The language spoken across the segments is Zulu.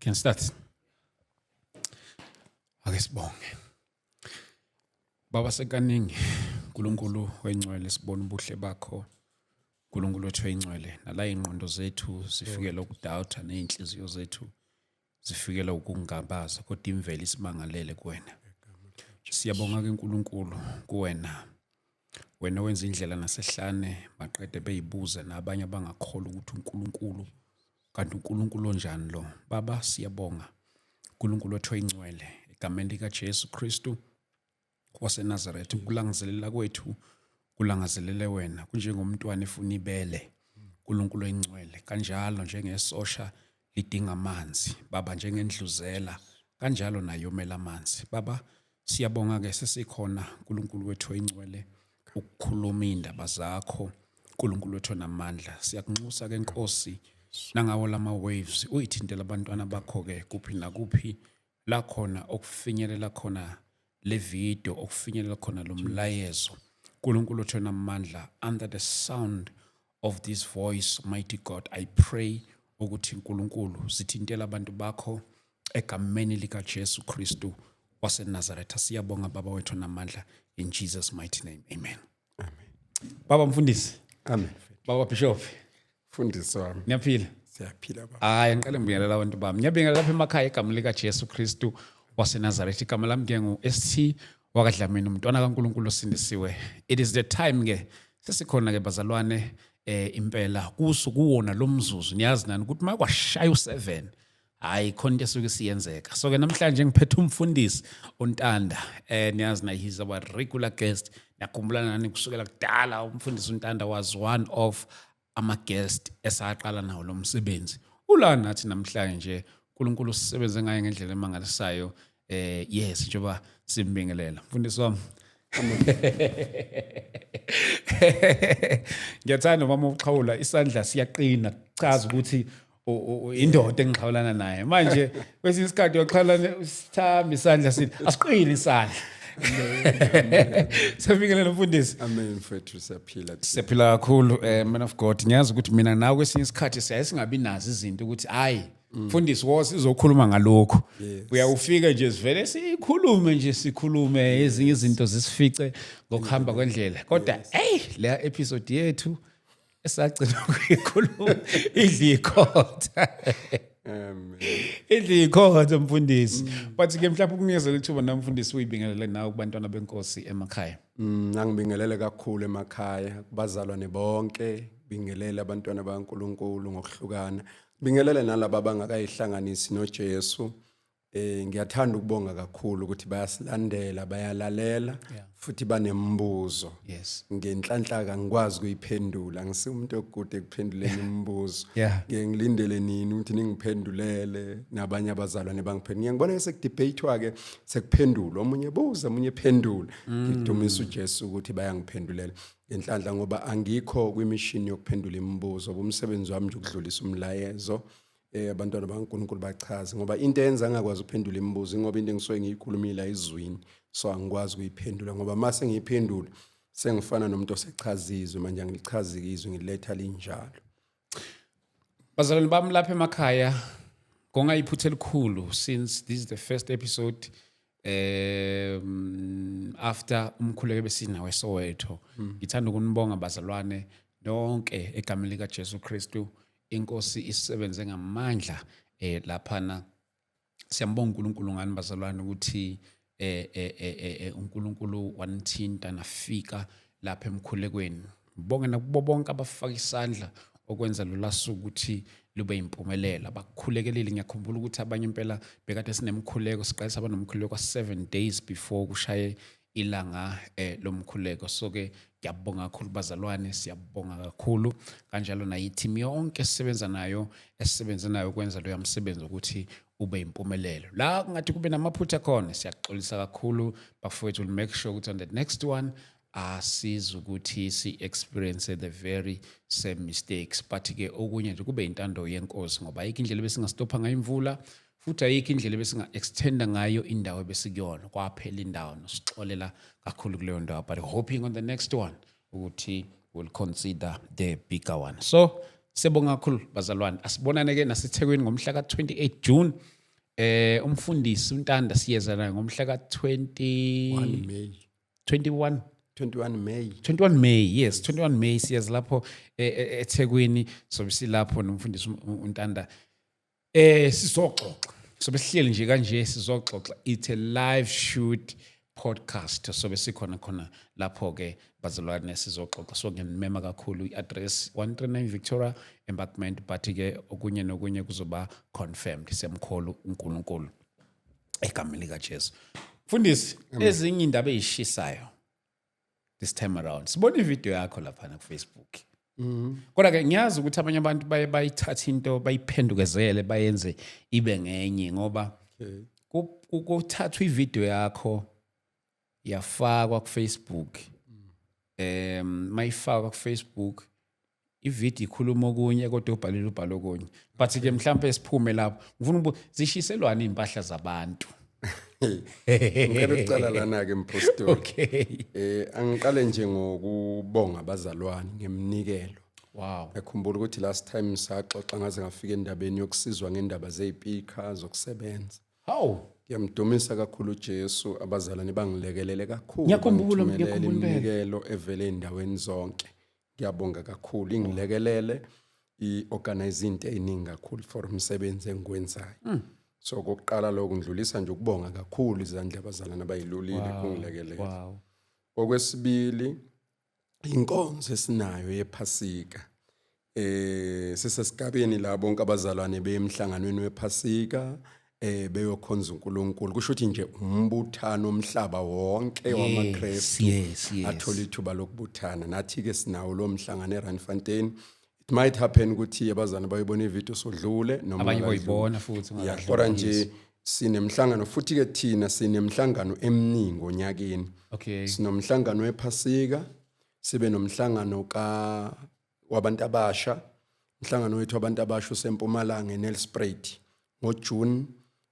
Can start. Ake sibonge. Baba sekaningi, uNkulunkulu wengcwele, sibona ubuhle bakho. uNkulunkulu wethu oyingcwele, nala ingqondo zethu zifikela ukudoubta nezinhliziyo zethu zifikela ukungabaza, kodwa imvelo isimangalele kuwena. Siyabonga ke uNkulunkulu kuwena. Wena wenza indlela nasehlane, maqede beyibuza nabanye abangakholwa ukuthi uNkulunkulu, kanti uNkulunkulu onjani lo. Baba, siyabonga. uNkulunkulu wethu oyingcwele, egameni lika Jesu Kristu waseNazaretha, ukulangazelela kwethu kulangazelele wena, kunjengomntwana efuna ibele, uNkulunkulu oyingcwele, kanjalo njengesosha lidinga amanzi, Baba, njengendluzela kanjalo nayo yomela amanzi. Baba, siyabonga ke, sesikhona, uNkulunkulu wethu oyingcwele, ukukhuluma indaba zakho, uNkulunkulu wethu onamandla. Siyakunxusa ke Nkosi, nangawo lama waves uyithintela abantwana bakho ke kuphi nakuphi la khona okufinyelela khona le video, okufinyelela khona lo mlayezo, uNkulunkulu wethu onamandla. Under the sound of this voice, mighty God, I pray ukuthi uNkulunkulu sithintela abantu bakho egameni lika Jesu Kristu waseNazaretha. Siyabonga, Baba wethu namandla, in Jesus' mighty name, amen. Amen. Baba mfundisi. Amen. Baba Bishop. Mfundisi wami. Niyaphila? Siyaphila, baba. Hayi, ngiqale ngibingelela abantu bami. Ngiyabingelela lapha emakhaya egameni lika Jesu Kristu waseNazaretha. Igama lami ke ngu ST wakaDlamini, umntwana kaNkulunkulu osindisiwe. It is the time ke, sesikhona ke bazalwane, impela kuso kuwona lo mzuzu. Niyazi nani ukuthi makwashaya u7, hayi, khona into esuke siyenzeka. So ke namhlanje ngiphethe umfundisi uNtanda. Niyazi na, he's our regular guest. Nakhumbula nani kusukela kudala umfundisi uNtanda was one of ama guest esaqala nawo lo msebenzi. Ula nathi namhlanje, uNkulunkulu usisebenze ngaye ngendlela emangalisayo. Yes, njengoba simbingelela, mfundisi wami. Ngiyathanda mama uxhawula isandla, siyaqina, chaza ukuthi indoda engixhawulana naye. Manje kwesinye isikhathi uyoxhawulana sithamba isandla, sithi asiqini isandla. Siyabingelela, mfundisi. Amen, mfethu, siyaphila. Siyaphila kakhulu, man of God. Ngiyazi ukuthi mina nawe kwesinye isikhathi siyaye singabi nazo izinto ukuthi hayi, mfundisi wo sizokhuluma ngalokhu. Uyawufika nje sivele sikhulume nje, sikhulume ezinye izinto zisifice ngokuhamba kwendlela. Kodwa hey, leya episode yethu esagcina ukuyikhuluma idla ikhotha. Amen. Idla ikhotha, mfundisi. But ke mhlawumbe ukunikezela ithuba namfundisi, uyibingelele nawe kubantwana benkosi emakhaya. Angibingelele kakhulu emakhaya kubazalwane bonke, bingelele abantwana bakaNkulunkulu ngokuhlukana. Bingelele nalabo abangakayihlanganisi noJesu. Ngiyathanda ukubonga kakhulu ukuthi bayasilandela, bayalalela futhi banembuzo. Ngenhlanhla ngikwazi ukuyiphendula. Ngisiwumuntu okude ekuphenduleni imibuzo. Ngiye ngilindele nini ukuthi ningiphendulele nabanye abazalwane bangiphendule. Ngiyangibona sekudebatewa ke, sekuphendulwa, omunye buza, omunye phendula. Ngidumisa uJesu ukuthi bayangiphendulela. Ngenhlanhla ngoba angikho kwimishini yokuphendula imibuzo. Umsebenzi wami nje ukudlulisa umlayezo, abantwana bakaNkulunkulu bachaze, ngoba into eyenza ngingakwazi ukuphendula imibuzo ngoba into engisuke ngiyikhulumile ayizwini, so angikwazi ukuyiphendula, ngoba mase ngiyiphendula sengifana nomuntu osechaza izwi. Manje angilichazi izwi, ngiletha linjalo. Bazalwane bami lapha emakhaya, kongayiphutha elikhulu since this is the first episode after umkhuleko besinawo eSoweto. Ngithanda ukunibonga bazalwane nonke egameni lika Jesu Kristu. Inkosi isebenze ngamandla laphana. Siyambonga uNkulunkulu ngani bazalwane, ukuthi uNkulunkulu wanithinta nafika lapha emkhulekweni. Ngibonge nakubo bonke abafaka isandla okwenza lola suku ukuthi lube impumelelo, abakukhulekelile. Ngiyakhumbula ukuthi abanye impela bekade sinemkhuleko, siqalisa abanomkhuleko 7 days before kushaye ilanga lomkhuleko. So ke ngiyabonga kakhulu bazalwane, siyabonga kakhulu, kanjalo nayo i-team yonke esisebenza nayo, esisebenze nayo ukwenza loya msebenzi ukuthi ube impumelelo. La kungathi kube namaphutha khona, siyaxolisa kakhulu bafowethu. We'll make sure ukuthi on the next one asiza ukuthi si-experience the very same mistakes, but ke okunye nje kube intando yenkosi, ngoba ayikho indlela besingastopha ngayo imvula, futhi ayikho indlela besinga-extenda ngayo indawo ebesikuyona. Kwaphela indawo, nosixolela kakhulu kuleyo ndawo, but hoping on the next one ukuthi we'll consider the bigger one. So Siyabonga kakhulu bazalwane. Asibonane ke naseThekwini ngomhla ka-28 June. Umfundisi uNtanda siyeza naye ngomhla ka-20 May. 21. 21 May. 21 May, yes, 21 May siyeza lapho eThekwini, sobe silapho nomfundisi uNtanda. Sizoxoxa. Sobe sihleli nje kanje sizoxoxa. It's a live shoot podcast. Sobe sikhona khona lapho ke bazalwane sizoxoxa. So ngiyanimema kakhulu, i-address 139 Victoria Embankment, but ke okunye nokunye kuzoba confirmed. Siyamkholwa uNkulunkulu egameni lika Jesu. Mfundisi, ezinye indaba ezishisayo this time around. Sibona ivideo yakho lapha ku Facebook. Kodwa ke ngiyazi ukuthi abanye abantu baye bayithatha into bayiphendukezele bayenze ibe ngenye, ngoba kuthathwa ivideo yakho yafakwa ku Facebook. Mayifakwa ku Facebook ivideo ikhuluma okunye kodwa ubhalile ubhalo okunye. But ke mhlambe siphume lapho. Ngifuna ukubuza, zishiselwana impahla zabantu? Ngicela ukucala lana ke, mpostoli. Okay. Angiqale nje ngokubonga abazalwane ngeminikelo. Ngiyakhumbula ukuthi last time saxoxa ngaze ngafika endabeni yokusizwa ngendaba zezipika zokusebenza. How? Ngiyamdumisa kakhulu uJesu, abazalwane bangilekelele kakhulu. Ngiyakhumbula, bangithumelela ngiyakhumbula impela. iminikelo evele endaweni zonke. Ngiyabonga kakhulu, ingilekelele i-organize into eziningi kakhulu for umsebenzi engiwenzayo. So kokuqala lokho ngidlulisa nje ukubonga kakhulu izandla abazalwane abayilulile kungilekelela. Okwesibili, inkonzo esinayo yePhasika. Sisesigabeni la bonke abazalwane bemhlanganweni wePhasika beyokhonza uNkulunkulu. Kusho ukuthi nje umbuthano omhlaba wonke wamaKristu athola ithuba lokubuthana. Nathi ke sinawo lo mhlangano eRandfontein. It might happen ukuthi abazalwane bayibona ivideo sodlule noma Abanye ungakadluli. boyibona futhi Ya, ungakadluli. kodwa nje sinemhlangano futhi ke thina sinemhlangano eminingi onyakeni. Sinomhlangano wePhasika, sibe nomhlangano ka wabantu abasha. Umhlangano wethu wabantu abasha usempumalanga eNelspruit ngoJune,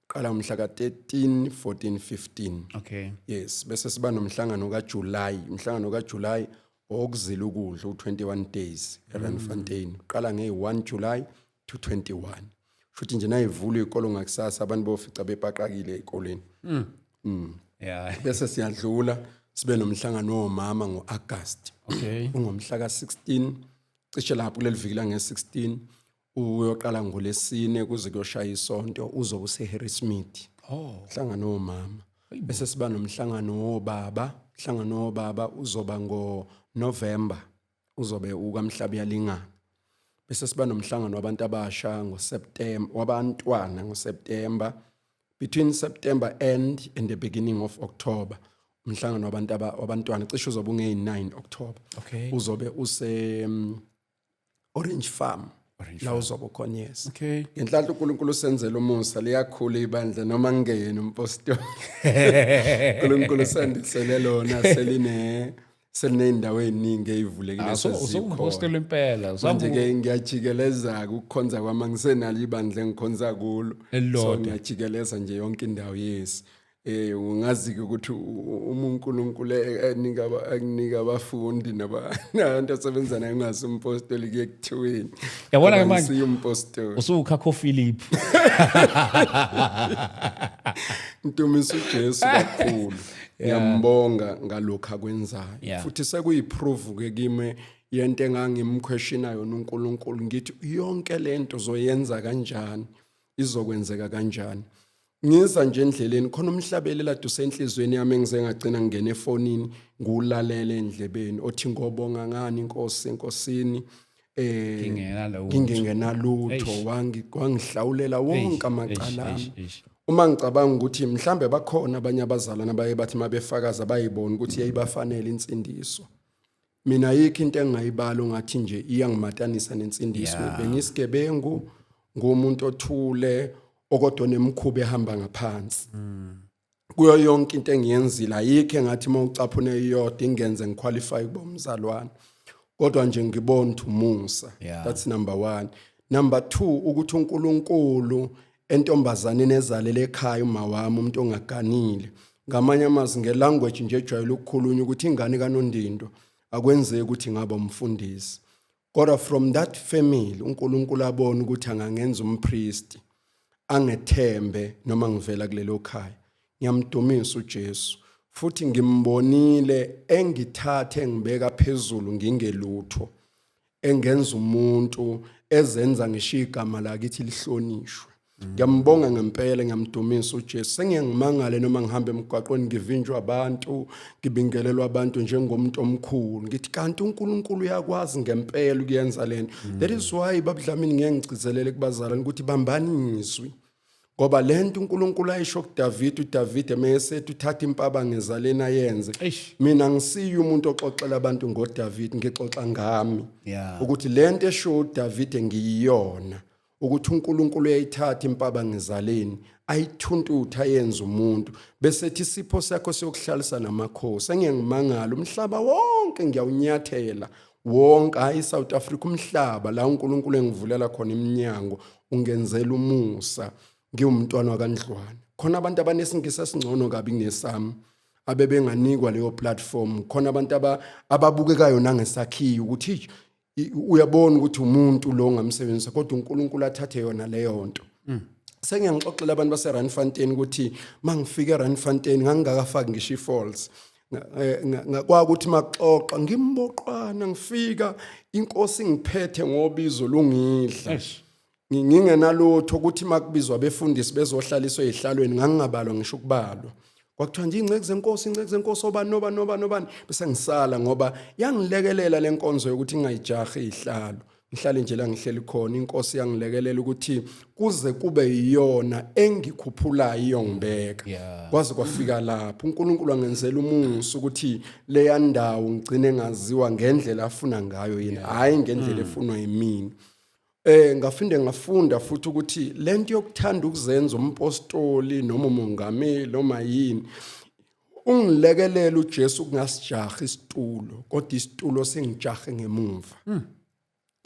qala umhla ka-13, 14, 15. Yes, bese siba nomhlangano kaJuly. Umhlangano kaJuly okuzila ukudla u21 days eRandfontein. Qala nge1 July to 21. Futhi nje nayivula izikolo ngakusasa abantu bofica bepaqakile ezikoleni. Bese siyadlula sibe nomhlangano womama ngoAugust. Ungomhla ka16, cishe lapho kuleli viki la nge16, uyoqala ngolesine kuze kuyoshaya isonto, uzobe useHarrismith. Umhlangano womama. Bese siba nomhlangano wobaba, umhlangano wobaba uzoba ngo November, uzobe ukamhlaba yalingana. Bese siba nomhlangano wabantu abasha ngoSeptember, wabantwana ngoSeptember, between September end and the beginning of October. Umhlangano wabantu wabantwana cishe uzobe unge9 October. Uzobe use Orange Farm. Orange. La uzobe khona, yes. Ngenhlanhla uNkulunkulu usenzele umusa, liyakhula ibandla noma ngingeyena umpostoli. uNkulunkulu sandisele lona, selineyindawo eziningi ezivulekile Ah, so sezikhona. usungupostoli impela. Manje ke ngiyajikeleza ukukhonza kwami, ngisenalo ibandla engikhonza kulo. Elilodwa. So ngiyajikeleza nje yonke indawo, yes. Ungazi ke ukuthi uma uNkulunkulu enika akunika abafundi nabantu asebenza naye ungasi umpostoli kuye kuthiweni. Yabona ke manje- Ngisiye umpostoli. Usukhakho Philip. Ngidumisa uJesu kakhulu. Ngiyambonga ngalokho akwenzayo. Futhi sekuyiproof ke kimi yento engangimquestiona yona uNkulunkulu, ngithi yonke lento uzoyenza kanjani? Izokwenzeka kanjani? Ngiza nje endleleni khona umhlabeleli ade usenhlizweni yami engize ngagcina ngingena efonini ngulalele endlebeni, othi ngobonga ngani inkosi enkosini Ngingenalutho. Ngingenalutho, wangihlawulela wonke amacala ami. Eish, eish. Uma ngicabanga ukuthi mhlambe bakhona abanye abazalwane abaye bathi mabefakaza bayibona ukuthi yayibafanele insindiso, mina ayikho into engingayibala ungathi nje iyangimatanisa nensindiso. Bengisigebengu, ngumuntu othule okodwa nemkhuba ehamba ngaphansi. Kuyo yonke into engiyenzile ayikho engathi uma ucaphune iyodwa ingenze ngiqualify kuba umzalwane, kodwa nje ngibona ukuthi umusa. That's number 1. Number 2, ukuthi uNkulunkulu entombazaneni ezalele ekhaya uma wami, umuntu ongaganile, ngamanye amazwi ngelanguage nje ejwayele ukukhulunywa ukuthi ingane kaNondindo akwenzeki ukuthi ngaba umfundisi. Kodwa from that family uNkulunkulu abona ukuthi angangenza umpriest, angethembe noma ngivela kulelo khaya. Ngiyamdumisa uJesu futhi ngimbonile engithathe ngibeka phezulu ngingelutho, engenza umuntu ezenza ngisho igama lakithi lihlonishwe. Ngiyambonga ngempela, ngiyamdumisa uJesu. Sengiye ngimangale noma ngihamba emgwaqweni ngivinjwa abantu, ngibingelelwa abantu njengomuntu omkhulu. Ngithi kanti uNkulunkulu uyakwazi ngempela ukuyenza lento. That is why Baba Dlamini ngeke ngigcizelele kubazalwane ukuthi bambani izwi. Ngoba lento uNkulunkulu ayisho kuDavid, uDavid emesethi uthatha impaba ngezalena ayenze. Eish. Mina ngisiyo umuntu oxoxela abantu ngoDavid, ngixoxa ngami. Ukuthi lento esho uDavid ngiyiyona. Ukuthi uNkulunkulu uyayithatha impaba ngezaleni ayithuntutha ayenze umuntu, bese ethi isipho sakho siyokuhlalisa namakhosi. Engeke ngimangale, umhlaba wonke ngiyawunyathela wonke, hayi South Africa, umhlaba la uNkulunkulu engivulela khona iminyango, ungenzela umusa ngiwumntwana kaNdlwana. Khona abantu abanesingisi esingcono kabi kunesami abebenganikwa leyo platform. Khona abantu ababukekayo nangesakhiwo ukuthi uyabona ukuthi umuntu lo ongamsebenzisa, kodwa uNkulunkulu athathe yona leyo nto. Sengiyangixoxela abantu base Randfontein ukuthi mangifika eRandfontein ngangingakafaki ngisho ifalls. Kwakuthi maxoxa ngimboqwana ngifika inkosi ngiphethe ngobizo lungidla. Ngingenalutho ukuthi makubizwa abefundisi bezohlaliswa ezihlalweni ngangingabalwa ngisho ukubalwa. Kwakuthiwa nje ingceku zenkosi, ingceku zenkosi, obani nobani nobani nobani, bese ngisala ngoba yangilekelela lenkonzo yokuthi ngingayijahi izihlalo. Ngihlale nje la ngihleli khona, inkosi yangilekelela ukuthi kuze kube iyona engikhuphulayo iyongibeka. Kwaze kwafika lapho uNkulunkulu angenzela umusa ukuthi leya ndawo ngigcine ngaziwa ngendlela afuna ngayo yena, hayi ngendlela efunwa yimina. Ngafinde ngafunda futhi ukuthi lento yokuthanda ukuzenza umpostoli noma umongameli noma yini, ungilekelela uJesu kungasijaha isitulo, kodwa isitulo singijahe ngemuva.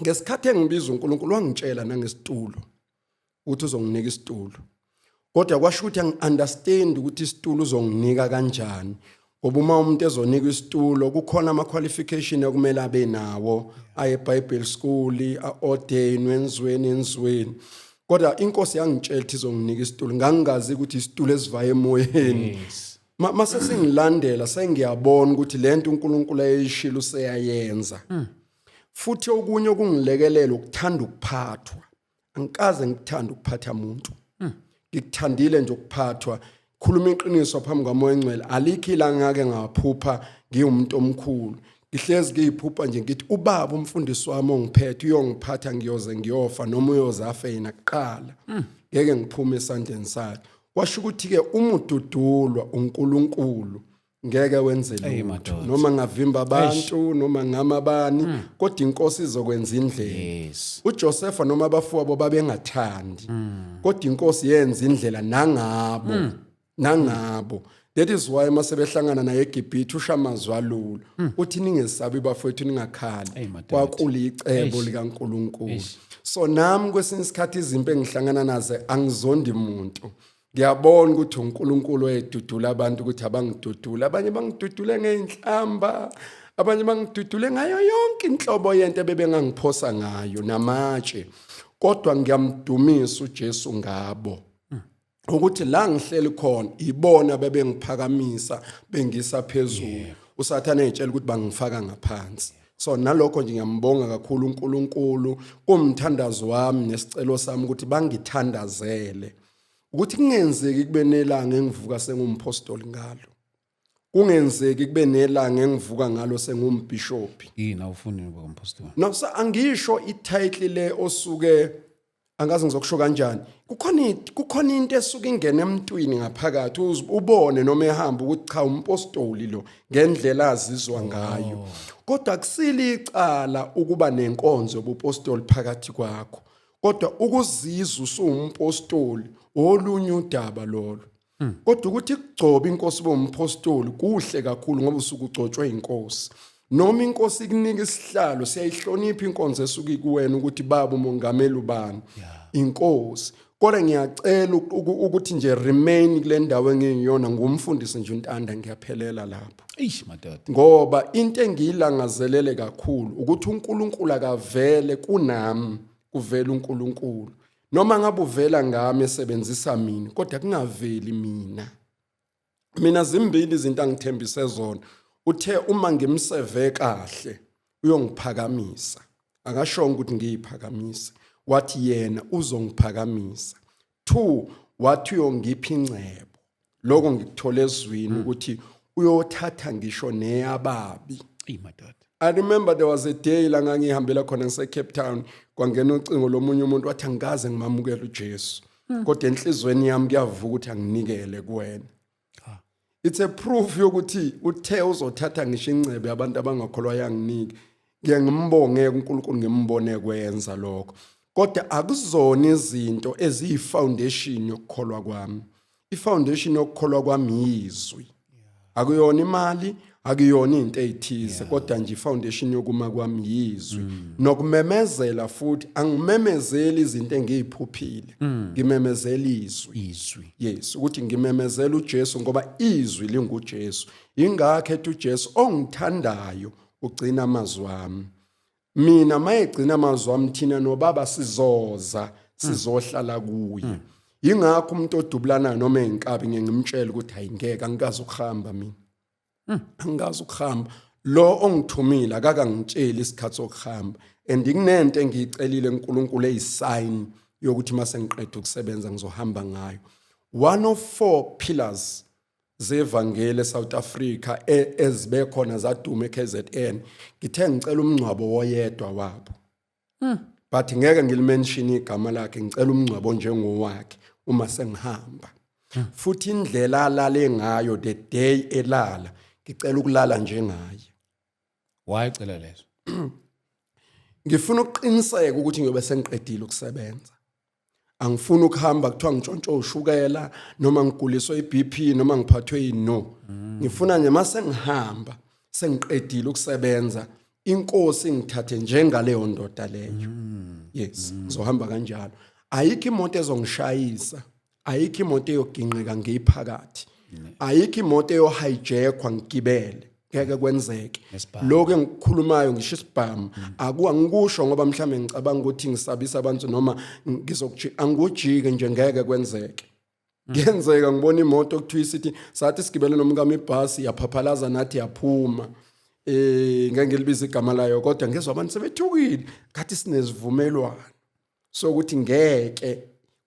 Ngesikhathi engibiza uNkulunkulu wangitshela nangesitulo ukuthi uzonginika isitulo, kodwa kwasho ukuthi angi-understand ukuthi isitulo uzonginika kanjani, ngoba uma umuntu ezonika isitulo kukhona ama-qualification okumele abe nawo, aye eBible school, a-ordainwe enzweni enzweni. Kodwa inkosi yangitshela ukuthi izonginika isitulo, ngangingazi ukuthi isitulo esivaya emoyeni. Mase sengilandela sengiyabona ukuthi lento uNkulunkulu ayeyishilo useyayenza. Futhi okunye okungilekelela ukuthanda ukuphathwa. Angikaze ngikuthande ukuphatha umuntu. Ngikuthandile nje ukuphathwa. Khuluma iqiniso phambi kwaMoya oNgcwele, alikho ilanga ngake ngaphupha ngiwumuntu omkhulu. Ngihlezi ngiyiphupha nje ngithi ubaba umfundisi wami ongiphethe uyongiphatha ngiyoze ngiyofa noma uyoze afe yena kuqala. Ngeke ngiphume esandleni sakhe. Kwasho ukuthi ke uma ududulwa uNkulunkulu ngeke wenze Ey, lutho. madoda. Noma ngavimba abantu noma ngama bani, kodwa inkosi izokwenza indlela. uJosepha noma abafowabo babengathandi, kodwa inkosi yenza indlela nangabo. Nangabo. That is why mase behlangana naye eGibhithe ushamazwi alula. Uthi ningesabi bafowethu, ningakhali. Ey, madoda. Kwakulicebo likaNkuluNkulu. So nami kwesinye isikhathi izimpi engihlangana nazo angizondi muntu. Ngiyabona ukuthi uNkulunkulu oyedudula abantu ukuthi abangidudule. Abanye bangidudule ngeinhlamba, abanye bangidudule ngayo yonke inhlobo yento ebebengangiphosa ngayo namatshe. Kodwa ngiyamdumisa uJesu ngabo. Ukuthi la ngihleli khona ibona bebengiphakamisa bengisa phezulu. uSathane etshela ukuthi bangifaka ngaphansi. So nalokho nje ngiyambonga kakhulu uNkulunkulu, kumthandazo wami nesicelo sami ukuthi bangithandazele ukuthi kungenzeki kube nelanga engivuka sengumpostoli ngalo, kungenzeki kube nelanga engivuka ngalo sengumbhishophi. Yini awufuni ukuba umpostoli? No, so angisho i-title le osuke, angazi ngizokusho kanjani, kukhona into esuke ingena emntwini ngaphakathi, ubone noma ehamba ukuthi cha umpostoli lo ngendlela azizwa ngayo. Kodwa akusili icala ukuba nenkonzo yobupostoli phakathi kwakho, kodwa ukuzizwa usuwumpostoli olunye udaba lolo. Kodwa ukuthi kugcoba inkosi bompostoli kuhle kakhulu, ngoba usuke ugcotshwe inkosi. Noma inkosi ikunika isihlalo, siyayihlonipha inkonzo esuke ikuwena ukuthi baba umongameli ubani, inkosi. Kodwa ngiyacela ukuthi nje remain kule ndawo engiyiyona, ngumfundisi nje uNtanda, ngiyaphelela lapho. Eish madoda. Ngoba into engiyilangazelele kakhulu ukuthi uNkulunkulu akavele kunami, kuvela uNkulunkulu. Noma ngabe uvela ngami esebenzisa mina, kodwa kungaveli mina. Mina zimbili izinto angithembise zona. Uthe uma ngimseve kahle uyongiphakamisa. Akashongo ukuthi ngiyiphakamise, wathi yena uzongiphakamisa. 2 wathi uyongipha ingcebo. Lokho ngikuthola ezwini ukuthi uyothatha ngisho neyababi. Eyi madoda. I remember there was a day la ngangihambela khona ngise Cape Town, kwangena ucingo lomunye umuntu, wathi angikaze ngimamukele uJesu, kodwa enhlizweni yami kuyavuka ukuthi anginikele kuwena. It's a proof yokuthi uthe uzothatha ngisho ingcebe abantu abangakholwa yanginike. Ngeke ngimbonge uNkulunkulu, ngimbone kwenza lokho, kodwa akuzona izinto eziyi-foundation yokukholwa kwami. I-foundation yokukholwa kwami yizwi, akuyona imali, akuyona into ezithize, kodwa nje i-foundation yokuma kwami yizwi nokumemezela. Futhi angimemezeli izinto engiyiphuphile, ngimemezela izwi. Izwi. Yes, ukuthi ngimemezela uJesu ngoba izwi linguJesu. Ingakho ethi uJesu, ongithandayo ugcina amazwi ami. Mina mayegcina amazwi ami, thina noBaba sizoza sizohlala kuye. Ingakho umuntu odubulanayo noma eyinkabi ngeke ngimtshele ukuthi ayingeke, angikazi ukuhamba mina, angikazi ukuhamba. Lo ongithumile akakangitsheli isikhathi sokuhamba, and kunento engiyicelile uNkulunkulu eyisign yokuthi mase ngiqeda ukusebenza ngizohamba ngayo. One of four pillars zevangeli eSouth Africa ezibe khona zaduma eKZN, ngithe ngicela umngcwabo woyedwa wabo, but ngeke ngilimention igama lakhe. Ngicela umngcwabo njengowakhe uma sengihamba, futhi indlela alale ngayo the day elala, ngicela ukulala njengaye. Why cela leso? Ngifuna ukuqiniseka ukuthi ngiyobe sengiqedile ukusebenza. Angifuni ukuhamba kuthiwa ngitshontshe ushukela noma ngiguliswe iBP noma ngiphathwe yino. Ngifuna nje mase ngihamba sengiqedile ukusebenza, inkosi ngithathe njengaleyo ndoda leyo. Yes, ngizohamba kanjalo. Ayikho imoto ezongishayisa, ayikho imoto eyoginqika ngiyiphakathi, ayikho imoto eyohijackwa ngigibele, ngeke kwenzeke. Nesibhamu. Lokho engikukhulumayo, ngisho isibhamu, akuangikusho ngoba mhlawumbe ngicabanga ukuthi ngisabisa abantu noma ngizokujika. Angikujike nje, ngeke kwenzeke. Kuyenzeka ngibona imoto kuthiwa isithi sathi sigibele nomkami ibhasi, yaphaphalaza nathi yaphuma. Ngeke ngilibize igama layo, kodwa ngezwe abantu sebethukile, ngathi sinezivumelwano sokuthi ngeke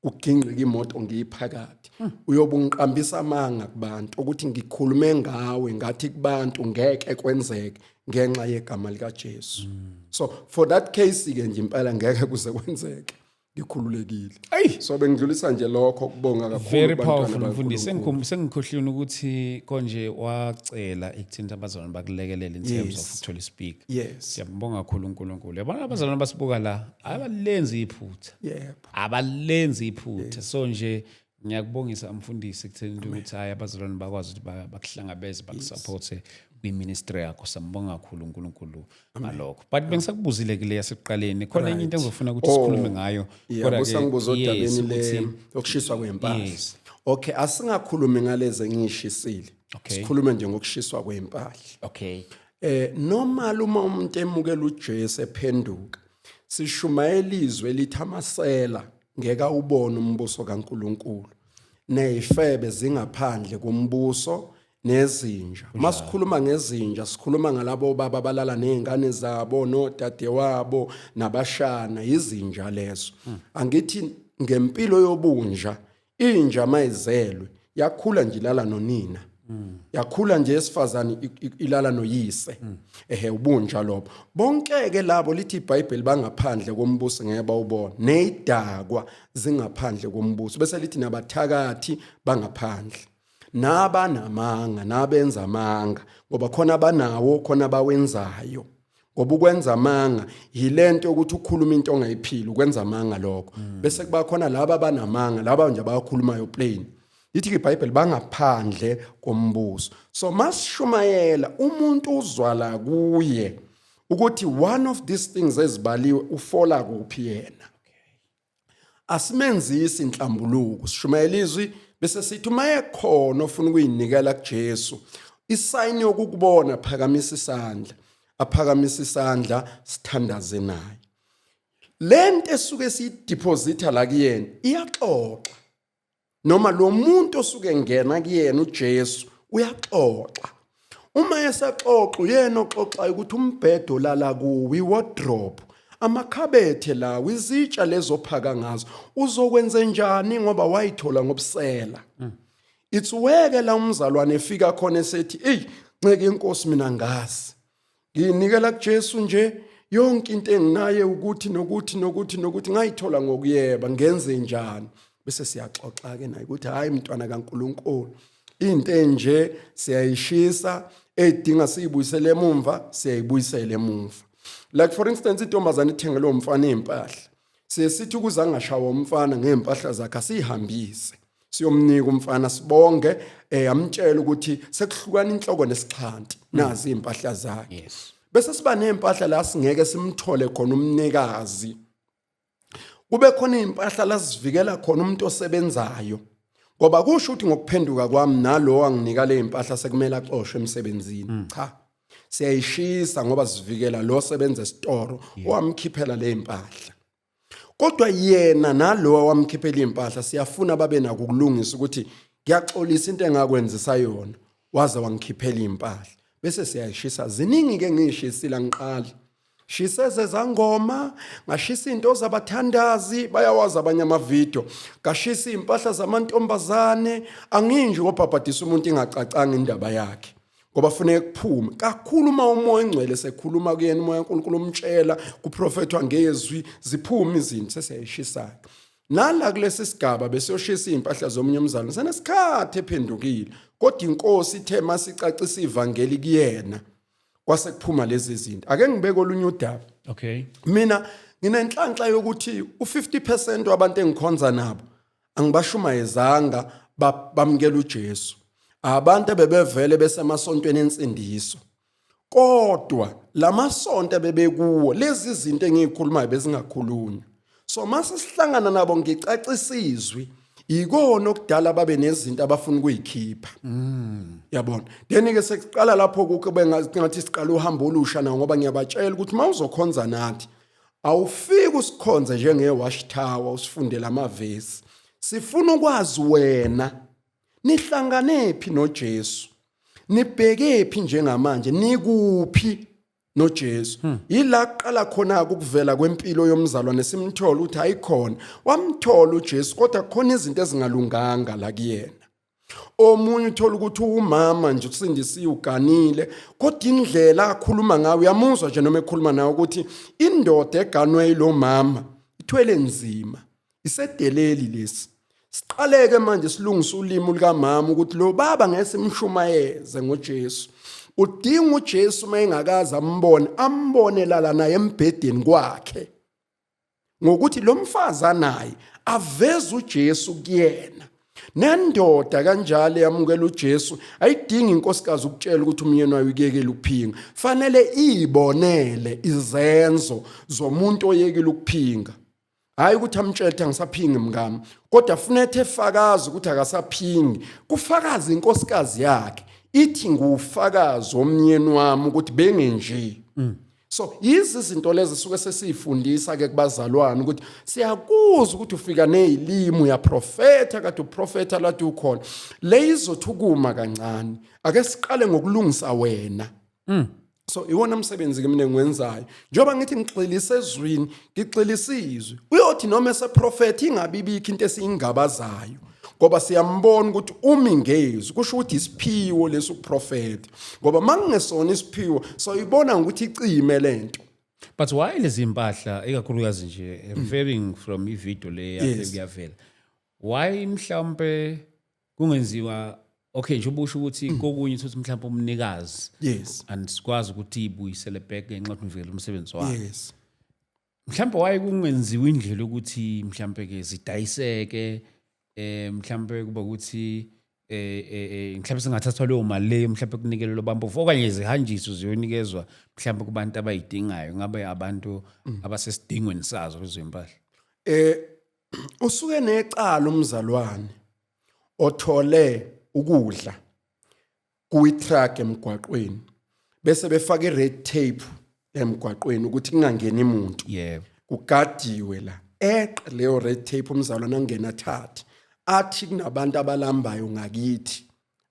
kugingqike imoto ngiyiphakathi. Uyobe ungiqambisa amanga kubantu ukuthi ngikhulume ngawe, ngathi kubantu ngeke kwenzeke ngenxa yegama likaJesu. So for that case ke nje impela ngeke kuze kwenzeke, ngikhululekile. Ayi. So bengidlulisa nje lokho kubonga kakhulu Very kubantwana powerful, mfundisi. bakaNkulunkulu. Sengikhohliwe ukuthi konje wacela ekuthini abazalwane bakulekelele in terms of ukuthola ispeaker. Siyambonga kakhulu uNkulunkulu. Yabona abazalwane basibuka la, abalenzi iphutha. Abalenzi iphutha. So nje ngiyakubongisa mfundisi ekutheni ukuthi hayi, abazalwane bakwazi ukuthi bakuhlangabeze, bakusupporte kwi-ministry yakho. Sambonga kakhulu uNkulunkulu ngalokho. But bengisakubuzile kule yasekuqaleni, khona enye into engizofuna ukuthi sikhulume ngayo. Kodwa-ke, busangibuza yes, odabeni le yokushiswa kwempahla. Okay, asingakhulumi ngalezi engishisile. Sikhulume nje ngokushiswa kwempahla. Normal uma umuntu emukela uJesu ephenduka, sishumayela izwi elithi amasela ngeke awubone umbuso kaNkuluNkulu, nezifebe zingaphandle kombuso, nezinja. Masikhuluma ngezinja, sikhuluma ngalabo baba abalala nezingane zabo nodadewabo nabashana, izinja lezo. Angithi ngempilo yobunja, inja mayizelwe yakhula nje ilala nonina, yakhula nje esifazane ilala noyise. Ehe, ubunja lobo. Bonke ke labo lithi iBhayibheli bangaphandle kombuso, ngeke bawubone. Nezidakwa zingaphandle kombuso, bese lithi nabathakathi bangaphandle, nabanamanga, nabenza amanga, ngoba khona abanawo, khona abawenzayo. Ngoba ukwenza amanga yilento yokuthi ukhuluma into ongayiphili, ukwenza amanga lokho. Bese kuba khona laba abanamanga, laba nje abakhulumayo plain. Lithi iBhayibheli bangaphandle kombuso. So masishumayela, umuntu uzwala kuye ukuthi one of these things ezibaliwe ufola kuphi yena. Asimenzisi inhlambuluko, sishumayela izwi bese sithi uma ekhona ofuna ukuyinikela kuJesu, isayini yokukubona phakamisa isandla, aphakamisa isandla sithandaze naye. Lento esuke siyideposita la kuyena iyaxoxa, noma lo muntu osuke ngena kuyena uJesu uyaxoxa. Uma esaxoxa uyena oxoxayo ukuthi umbhedo lala kuwo, iwardrobe, amakhabethe lawo, izitsha lezophaka ngazo, uzokwenze njani ngoba wayithola ngobusela. It's weke la umzalwane efika khona esethi, "Ey, nceke inkosi mina ngazi. Ngiyinikela kuJesu nje yonke into enginaye ukuthi nokuthi nokuthi nokuthi ngayithola ngokuyeba, ngenze njani?" Bese siyaxoxa ke naye ukuthi hayi mntwana kaNkuluNkulu, into enje siyayishisa, edinga siyibuyisele emumva, siyayibuyisela emumva. Like for instance, intombazane ithengelwe umfana impahla, siye sithi ukuze angashawa umfana ngempahla zakhe asihambise siyomnika umfana sibonge, amtshele ukuthi sekuhlukana inhloko nesixhanti, nazi impahla zakhe. Bese siba nempahla la singeke simthole khona umnikazi, kube khona impahla la sivikela khona umuntu osebenzayo, ngoba kusho ukuthi ngokuphenduka kwami nalo anginika le impahla sekumele axoshwe emsebenzini. Cha, siyayishisa ngoba sivikela lo osebenza esitoro owamkhiphela le impahla. Kodwa yena nalo owamkhiphela impahla siyafuna babe nako ukulungisa ukuthi ngiyaxolisa into engakwenzisa yona, waze wangikhiphela impahla, bese siyayishisa. Ziningi ke ngishisile, angiqali shise zangoma, ngashisa into zabathandazi, bayawazi abanye amavidiyo, ngashisa impahla zamantombazane. Anginje ngobhabhadisa umuntu ingacacanga indaba yakhe, ngoba funeka kuphume kakhulu uma umoya ongcwele sekhuluma kuyena, umoya kaNkulunkulu umtshela, kuprofethwa ngezwi, ziphume izinto, sesiyayishisayo. Nala kulesi sigaba besiyoshisa izimpahla zomunye umzalwane senesikhathi ephendukile, kodwa inkosi ithe masicacisa ivangeli kuyena kwase kuphuma lezi zinto. Ake ngibeke olunye udaba. Mina nginenhlanhla yokuthi u50% wabantu engikhonza nabo angibashumayezanga bamukela uJesu, abantu ebebevele besemasontweni ensindiso, kodwa lamasonto ebebekuwo lezi zinto engiyikhulumayo bezingakhulunywa. So mase sihlangana nabo ngicacisa izwi, ikona okudala babe nezinto abafuna ukuyikhipha. Yabona, then ke sekuqala lapho kube ngathi siqala uhambo olusha nawo, ngoba ngiyabatshela ukuthi mawuzokhonza nathi awufiki usikhonze njenge watch tower usifundela amavesi, sifuna ukwazi wena nihlanganephi noJesu, nibhekephi njengamanje, nikuphi noJesu. Yila kuqala khona ukuvela kwempilo yomzalwane, simthola ukuthi ayikhona wamthola uJesu, kodwa khona izinto ezingalunganga la kuyena. Omunye uthola ukuthi umama nje usindisiwe uganile, kodwa indlela akhuluma ngayo uyamuzwa nje noma ekhuluma nawe ukuthi indoda eganwe yilo mama ithwele nzima, isedeleli lesi. Siqaleke manje silungisa ulimi lukamama ukuthi lo baba ngeke simshumayeze ngoJesu, udinga uJesu uma engakaze ambone, ambone lala naye embhedeni kwakhe, ngokuthi lo mfazi anaye aveze uJesu kuyena. Nendoda kanjalo yamukela uJesu, ayidingi inkosikazi ukutshela ukuthi umyeni wayo ukuyekela ukuphinga, fanele iyibonele izenzo zomuntu oyekile ukuphinga. Hayi ukuthi amtshele ukuthi angisaphingi mngami, kodwa funethe efakaza ukuthi akasaphingi, kufakaza inkosikazi yakhe ithi ngufakazi womnyeni wami ukuthi bengenje. So yizi izinto lezi suke sesiyifundisa ke kubazalwane ukuthi siyakuzwa ukuthi ufika nezilimi uyaprofetha, kade uprofetha lathi ukhona le izothukuma kancane, ake siqale ngokulungisa wena. So iwona umsebenzi ke mina engiwenzayo, njengoba ngithi ngigxilise ezwini, ngigxilise izwi, uyothi noma eseprofetha ingabi ibikho into esiyingabazayo, ngoba siyambona ukuthi umi ngezwi, kusho ukuthi isiphiwo leso ukuprofetha, ngoba makungesona isiphiwo soyibona ngokuthi icime lento. But why lezi impahla ikakhulukazi nje, referring from ivideo le yakhe, kuyavela why mhlawumbe kungenziwa, okay, nje ubusho ukuthi kokunye uthi mhlawumbe umnikazi and sikwazi ukuthi ibuyisele back ngenxa yokuthi uvikela umsebenzi wakhe. Mhlawumbe waye kungenziwa indlela ukuthi mhlawumbe ke zidayiseke, mhlawumbe kuba ukuthi mhlawumbe singathathwa leyo mali leyo, mhlawumbe kunikelelwe abampofu, okanye zihanjiswe ziyonikezwa mhlawumbe kubantu abayidingayo, ngabe abantu abasesidingweni sazo lezo impahla. Usuke necala umzalwane othole ukudla kuyi-truck emgwaqweni bese befaka i-red tape emgwaqweni ukuthi kungangeni muntu. Kugadiwe la, eqe leyo red tape, umzalwane angena athathe, athi kunabantu abalambayo ngakithi,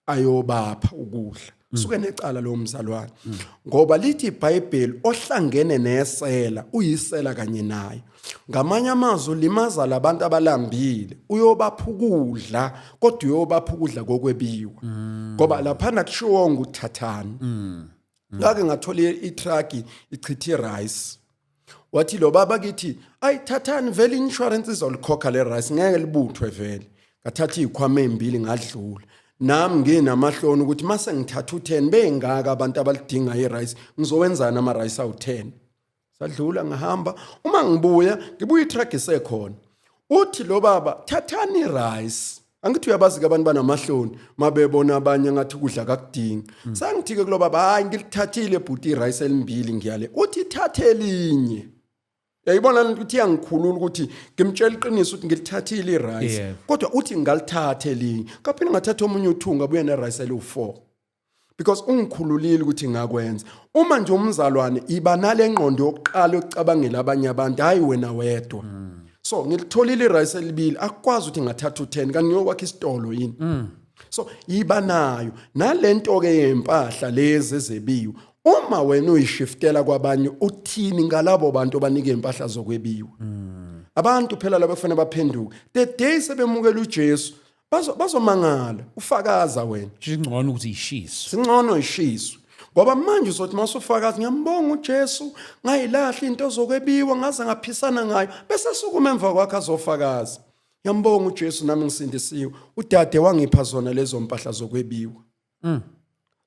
ayobapha ukudla. Suke necala lowo mzalwane, ngoba lithi iBhayibheli, ohlangene nesela uyisela kanye naye. Ngamanye amazwi, ulimaza labantu abalambile, uyobapha ukudla, kodwa uyobapha ukudla kokwebiwa, ngoba laphana kushiwo nguthathani. Ngake ngathola i-truck ichithe rice, wathi lo baba kithi, "Ayithathani vele, insurance izolikhokha le rice, ngeke libuthwe vele." Ngathatha izikhwama ezimbili ngadlula. Nami nginamahloni ukuthi mase ngithatha u10, bengaka abantu abalidinga i-rice, ngizowenzana ama rice awu10? Sadlula, ngihamba. Uma ngibuya, ngibuya i-truck isekhona. Uthi lo baba, "Thathani i-rice." Angithi uyabazi ke abantu banamahloni mabebona abanye ngathi ukudla kakudingi. Sangithi ke kulo baba, "Hayi, ngilithathile bhuti i-rice elimbili, ngiyale." Uthi, "Thathe elinye." Yayibona ukuthi iyangikhulula ukuthi ngimtshela iqiniso ukuthi ngilithathile i-rice, kodwa uthi ngalithatha elinye. Kaphinde ngathatha omunye uthunga, abuye ne-rice eliwu-4, because ungikhululile ukuthi ngakwenza. Uma nje umzalwane iba nale ngqondo yokuqala yokucabangela abanye abantu, hayi wena wedwa. So ngilitholile i-rice elibili, akukwazi ukuthi ngathatha u10, kanti ngiyokwakha isitolo yini? So iba nayo nalento ke yempahla lezi ezebiwe. Uma wena uyishiftela kwabanye, uthini ngalabo bantu abanike impahla zokwebiwa? Abantu phela laba kufanele baphenduke. The day sebemukela uJesu, bazomangala ufakaza wena. Singcono ukuthi ishiswe. Singcono ishiswe, ngoba manje uzothi masufakaza, "Ngiyambonga uJesu, ngayilahla into zokwebiwa, ngaze ngaphisana ngayo." Bese sukuma emva kwakhe azofakaza, "Ngiyambonga uJesu, nami ngisindisiwe, udade wangipha zona lezo mpahla zokwebiwa."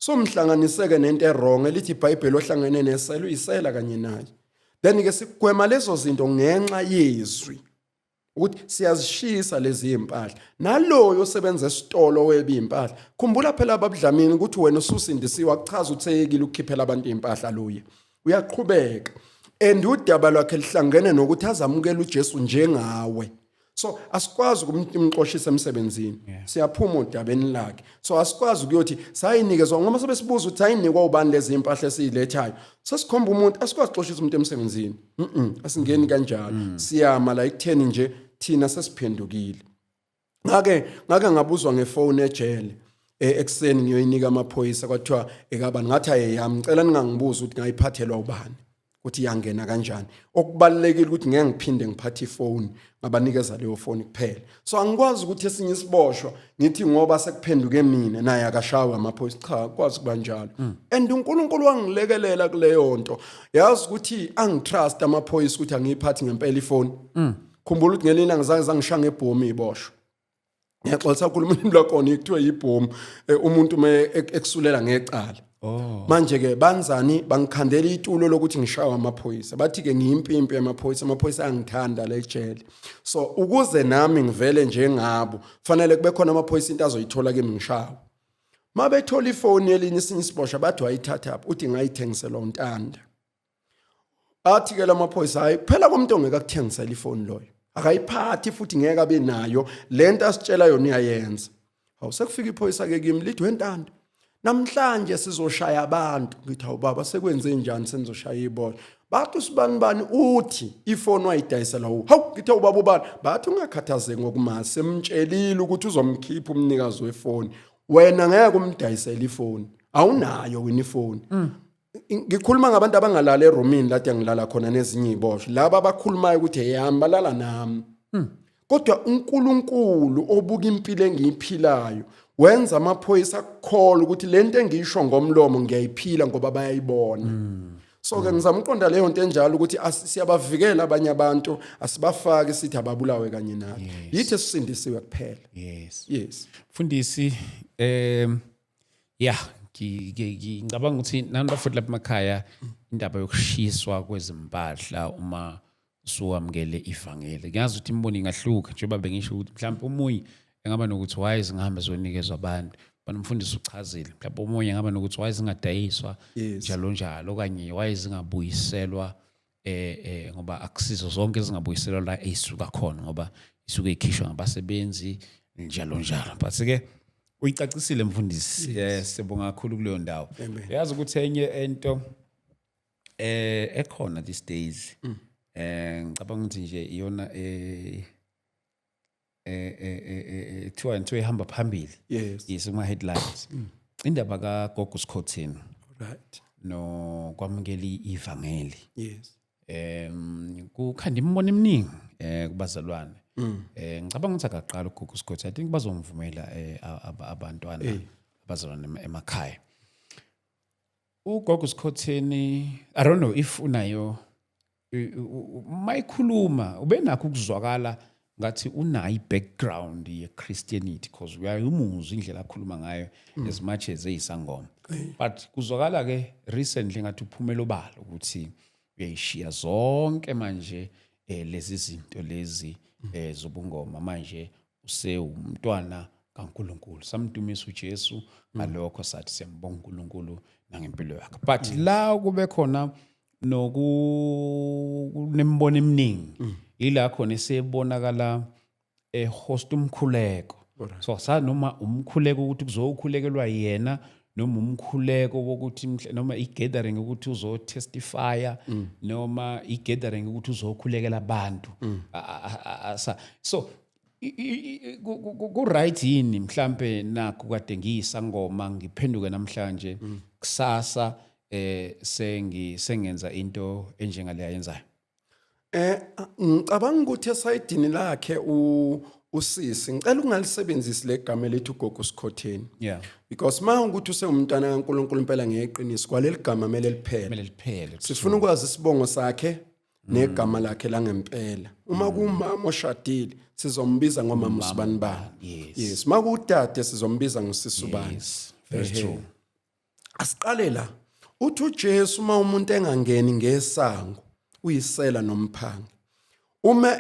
So mhlanganiseke nento e-wrong. Elithi iBhayibheli, ohlangene nesela uyisela kanye naye. Then ke sikugwema lezo zinto ngenxa yezwi ukuthi siyazishisa lezi impahla. Naloyo osebenza esitolo weba impahla, khumbula phela babudlamini ukuthi wena ususindisiwe akuchaza ukuthi seyekile ukukhiphela abantu impahla. Loye uyaqhubeka, and udaba lwakhe lihlangene nokuthi azamukele uJesu njengawe. So asikwazi ukumxoshisa emsebenzini, siyaphuma odabeni lakhe. So asikwazi ukuyothi sayinikezwa, ngoba sobe sibuza ukuthi sayinikwa ubani lezi impahla esiyilethayo, sesikhomba umuntu. Asikwazi ukuxoshisa umuntu emsebenzini, asingeni kanjalo. Siyama la ekutheni nje thina sesiphendukile. Ngake ngabuzwa ngefoni ejele, ekuseni ngiyoyinika amaphoyisa, kwathiwa ekabani? Ngathi ayeyami, ngicela ningangibuza ukuthi ngayiphathelwa ubani, ukuthi iyangena kanjani. Okubalulekile ukuthi ngeke ngiphinde ngiphathe ifoni, ngabanikeza leyo foni kuphela. So angikwazi ukuthi esinye isiboshwa ngithi ngoba sekuphenduke mina, naye akashawe amaphoyisa. Cha, akwazi kuba njalo. And uNkulunkulu wangilekelela kuleyo nto, yazi ukuthi angitrust amaphoyisa ukuthi angiyiphathi ngempela ifoni. Khumbula ukuthi ngelinye ilanga zange zangishaya ngebhomu iboshwa. Ngiyaxolisa kakhulu, ulimi lwakhona kuthiwe yibhomu, umuntu uma ekusulela ngecala. Manje ke banzani? Bangikhandela itulo lokuthi ngishawe amaphoyisa, bathi ke ngiyimpimpi yamaphoyisa. Amaphoyisa angithanda la ejele, so ukuze nami ngivele njengabo fanele kube khona amaphoyisa into azoyithola kimi, ngishawe. Mabethola ifoni yelinye isinye isibosha, bathi wayithatha phi? Uthi ngayithengiselwa uNtanda. Athi ke lamaphoyisa, hayi phela komuntu ongeke akuthengisela ifoni loyo akayiphathi, futhi ngeke abe nayo lento asitshela yona uyayenza. Hawu, sekufika iphoyisa ke kimi, lithi, "Wentando, namhlanje sizoshaya abantu." Ngithi, "Hawu baba, sekwenze njani senizoshaya ibona?" Bathi usibani bani uthi ifoni wayidayisela u. Hawu, ngithi, "Ubaba ubani?" Bathi ungakhathazeki ngokumazi, semtshelile ukuthi uzomkhipha umnikazi wefoni. Wena ngeke umdayisele ifoni, awunayo wena ifoni. Ngikhuluma ngabantu abangalala eromini lade ngilala khona nezinye iziboshwa, laba abakhulumayo ukuthi eyami, balala nami. Kodwa uNkulunkulu obuka impilo engiyiphilayo wenza amaphoyisa akukholwa ukuthi lento engiyisho ngomlomo ngiyayiphila, ngoba bayayibona. So ke ngizama uqonda leyo nto enjalo ukuthi siyabavikela abanye abantu, asibafaki sithi ababulawe kanye nathi. Yithi esisindisiwe kuphela. Yes. Mfundisi, yeah, ngicabanga ukuthi nani bafowethu lapha emakhaya, indaba yokushiswa kwezimpahla uma usuwamukele ivangeli, ngiyazi ukuthi imibono ingahluka, njengoba bengisho ukuthi mhlawumbe omunye engaba nokuthi why zingahambe ziyonikezwa abantu. Bana umfundisi uchazile, mhlawumbe omunye engaba nokuthi why zingadayiswa, njalo njalo, okanye why zingabuyiselwa, ngoba akusizo zonke ezingabuyiselwa la eyisuka khona, ngoba Isuke ikhishwa ngabasebenzi, njalo njalo. But ke uyicacisile, mfundisi. Sibonga kakhulu kuleyo ndawo. Yazi ukuthi enye ento ekhona these days, ngicabanga ukuthi nje iyona kuthiwa ihamba phambili, yes, kuma headlines, indaba kaGogo Skhotheni no kwamukela ivangeli. Kukhanda imibono eminingi kubazalwane. Ngicabanga ukuthi akaqala uGogo Skhotheni. I think bazomvumela abantwana, abazalwane emakhaya. UGogo Skhotheni, I don't know if unayo, mayikhuluma ubenakho ukuzwakala ngathi unayo i-background ye-Christianity, because uyayumuzwa indlela akhuluma ngayo as much as eyisangoma, but kuzwakala ke recently ngathi uphumela obala ukuthi uyayishiya zonke manje lezi zinto lezi zobungoma. Manje usewumntwana kaNkuluNkulu. Samdumisa uJesu ngalokho, sathi siyambonga uNkulunkulu nangempilo yakhe. But la kube khona noku nemibono eminingi, ila khona esebonakala ehost umkhuleko. So sa noma umkhuleko ukuthi kuzokhulekelwa yena, noma umkhuleko wokuthi noma i-gathering ukuthi uzotestifya, noma i-gathering ukuthi uzokhulekela abantu. So ku-right yini mhlambe nakho kade ngiyisangoma, ngiphenduke namhlanje, kusasa sengenza into enjengale ayenzayo? Ngicabanga ukuthi esayidini lakhe usisi, ngicela ungalisebenzisi legama elithi uGogo Sikhotheni. Because ma ukuthi usengumntwana kaNkuluNkulu impela ngeqiniso, kwaleli gama kumele liphele. Kumele liphele. Sifuna ukwazi isibongo sakhe negama lakhe langempela. Uma kumama oshadile, sizombiza ngomama usibanibani. Yes, makudade sizombiza ngosisubani. Yes, very true. Asiqale la. Uthi uJesu, uma umuntu engangeni ngesango, uyisela nomphangi. Uma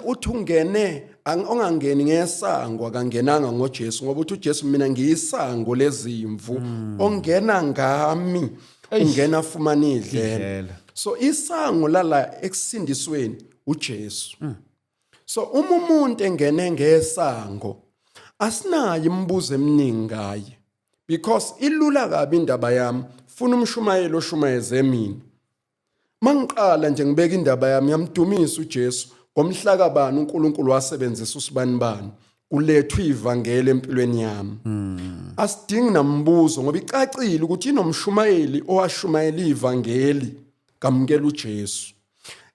uthi ungene ongangeni ngesango akangenanga ngoJesu, ngoba uthi uJesu, "Mina ngiyisango lezimvu, ongena ngami ungena afumana idlela." Idlela. So isango lala ekusindisweni uJesu. So uma umuntu engene ngesango, asinayo imibuzo eminingi ngaye, because ilula kabi indaba yami. Funa umshumayelo oshumayeze mina. Mangiqala nje ngibeka indaba yami, yamdumisa uJesu ngomhla kabani, uNkulunkulu wasebenzisa usibani bani kulethwa ivangeli empilweni yami. Asidingi nambuzo, ngoba icacile ukuthi inomshumayeli owashumayela ivangeli, kamukela uJesu.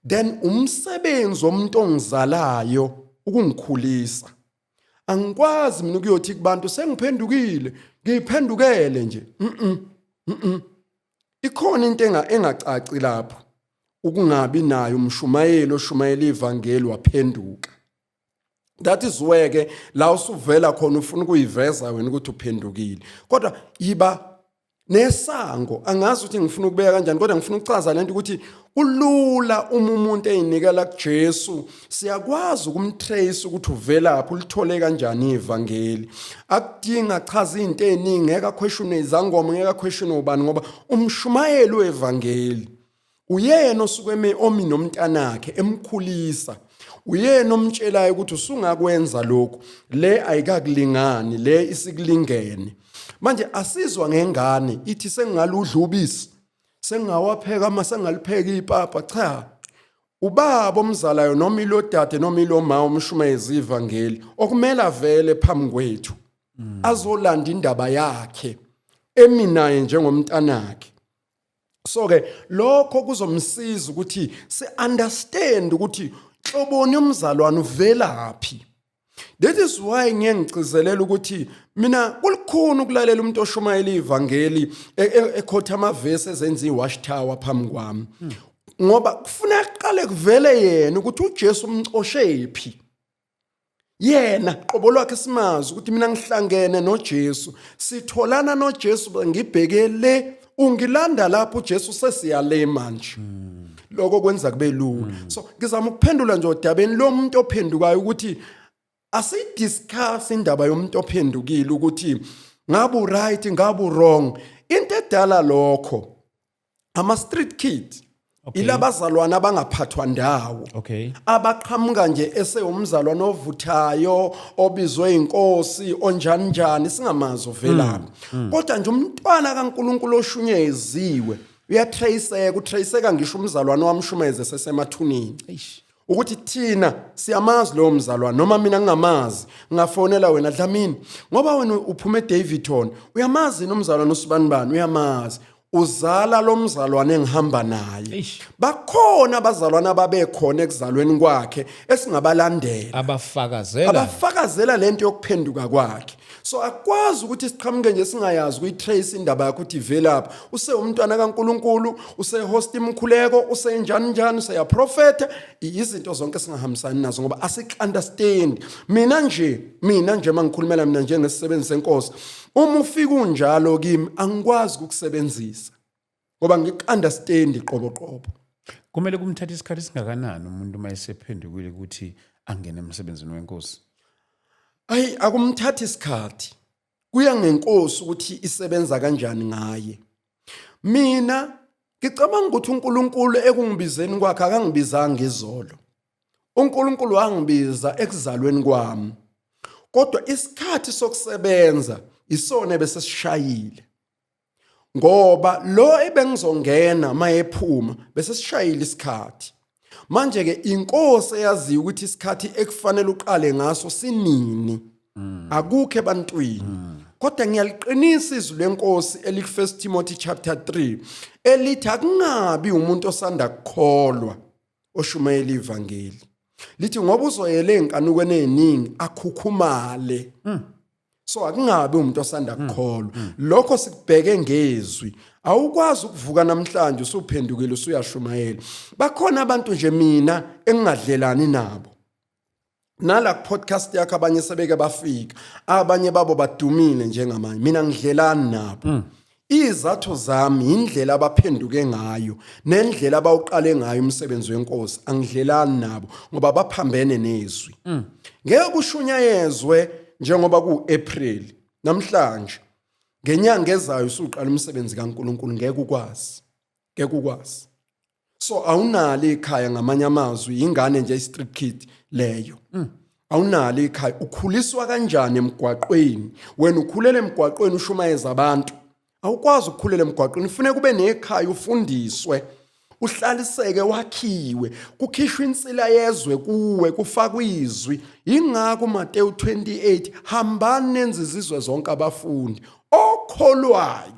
Then umsebenzi womuntu ongizalayo ukungikhulisa. Angikwazi mina ukuyothi kubantu sengiphendukile, ngiyiphendukele nje. Ikhona into engacaci lapho, ukungabi nayo umshumayeli oshumayela ivangeli waphenduka. That is where ke la usuvela khona ufuna ukuyiveza wena ukuthi uphendukile, kodwa yiba nesango. Angazi ukuthi ngifuna ukubeka kanjani, kodwa ngifuna ukuchaza lento ukuthi kulula uma umuntu eyinikela kuJesu, siyakwazi ukumtrace ukuthi uvelaphi, ulithole kanjani ivangeli. Akudinga achaza izinto eziningi, ngeke aquestione izangoma, ngeke aquestione ubani, ngoba umshumayeli wevangeli uyena osuke omi nomntanakhe emkhulisa, uyena omtshelayo ukuthi usungakwenza lokhu, le ayikakulingani, le isikulingene. Manje asizwa ngengane ithi sengingaludla ubisi, sengingawapheka ama, sengalipheka ipapa. Cha, ubaba omzalayo noma ilodade noma iloma umshumayezi ivangeli okumele avele phambi kwethu azolanda indaba yakhe eminaye njengomntanakhe. So ke lokho kuzomsiza ukuthi si understand ukuthi hloboni umzalwane uvelaphi. That is why ngiye ngigcizelela ukuthi mina kulikhuni ukulalela umuntu oshumayela ivangeli ekhotha amavesi, ezenza iwatch tower phambi kwami, ngoba kufuna aqale kuvele yena ukuthi uJesu umcoshe phi yena qobo lwakhe, simazi ukuthi mina ngihlangene noJesu, sitholana noJesu, ngibheke le, ungilanda lapho uJesu, sesiyale manje. Lokho kwenza kube lula. So ngizama ukuphendula nje odabeni lo muntu ophendukayo ukuthi asiyidiscuss indaba yomuntu ophendukile ukuthi ngabe uright, ngabe wrong. Into edala lokho ama street kids. Ilabazalwana abangaphathwa ndawo. Abaqhamuka nje esewumzalwane ovuthayo obizwe inkosi onjani njani singamazi ovelaphi. Kodwa nje umntwana kaNkuluNkulu oshunyeziwe uyatraceka, utraceka ngisho umzalwane wamshumeze sesemathuneni. Eish. Ukuthi thina siyamazi lowo mzalwane, noma mina ngingamazi, ngingafonela wena Dlamini ngoba wena uphuma eDaveyton, uyamazi nomzalwane usibanibani, uyamazi, uzala lo mzalwane engihamba naye. Eish. Bakhona abazalwane ababekhona ekuzalweni kwakhe esingabalandela, abafakazela abafakazela lento yokuphenduka kwakhe. So akwazi ukuthi siqhamuke nje singayazi ukuyitrace indaba yakho ukuthi ivelaphi. Usewumntwana kaNkuluNkulu, usehost imkhuleko, usenjani njani, useyaprofetha, izinto zonke singahambisani nazo ngoba asik-understand. Mina nje mangikhulumela mina njengesisebenzi senkosi, uma ufika unjalo kimi angikwazi ukukusebenzisa ngoba ngik-understand qobo qobo. Kumele kumthathe isikhathi esingakanani umuntu uma esephendukile ukuthi angene emsebenzini wenkosi? Ayi, akumthathi isikhathi, kuya ngenkosi ukuthi isebenza kanjani ngaye. Mina ngicabanga ukuthi uNkulunkulu ekungibizeni kwakhe akangibizanga izolo. uNkulunkulu wangibiza ekuzalweni kwami, kodwa isikhathi sokusebenza isona bese sishayile, ngoba lo ebengizongena mayephuma bese sishayile isikhathi. Manje ke inkosi eyaziyo ukuthi isikhathi ekufanele uqale ngaso sinini, akukho ebantwini. Kodwa ngiyaliqinisa izwi lenkosi eliku-1 Timothy chapter 3 elithi akungabi umuntu osanda kukholwa oshumayela ivangeli, lithi ngoba uzoyele enkanukweni eziningi akhukhumale. So akungabi umuntu osanda kukholwa. Lokho sikubheke ngezwi. Awukwazi ukuvuka namhlanje usuphendukile usuyashumayela. Bakhona abantu nje mina engingadlelani nabo nala podcast yakho, abanye sebeke bafika, abanye babo badumile njengamanje, mina ngidlelani nabo. Izathu zami indlela abaphenduke ngayo nendlela abawuqale ngayo umsebenzi wenkosi, angidlelani nabo ngoba baphambene nezwi. Ngeke kushunyayezwe njengoba ku-April namhlanje, ngenyanga ezayo usuqala umsebenzi kaNkuluNkulu, ngeke ukwazi, ngeke ukwazi. So awunalo ikhaya, ngamanye amazwi ingane nje, i-street kid leyo. Awunalo ikhaya, ukhuliswa kanjani emgwaqweni? Wena ukhulela emgwaqweni ushumayeza abantu? Awukwazi ukukhulela emgwaqweni, kufuneka ube nekhaya, ufundiswe, uhlaliseke, wakhiwe, kukhishwe insila yezwe kuwe, kufakwe izwi. Yingakho uMateyu 28, hambani nenze izizwe zonke abafundi, okholwayo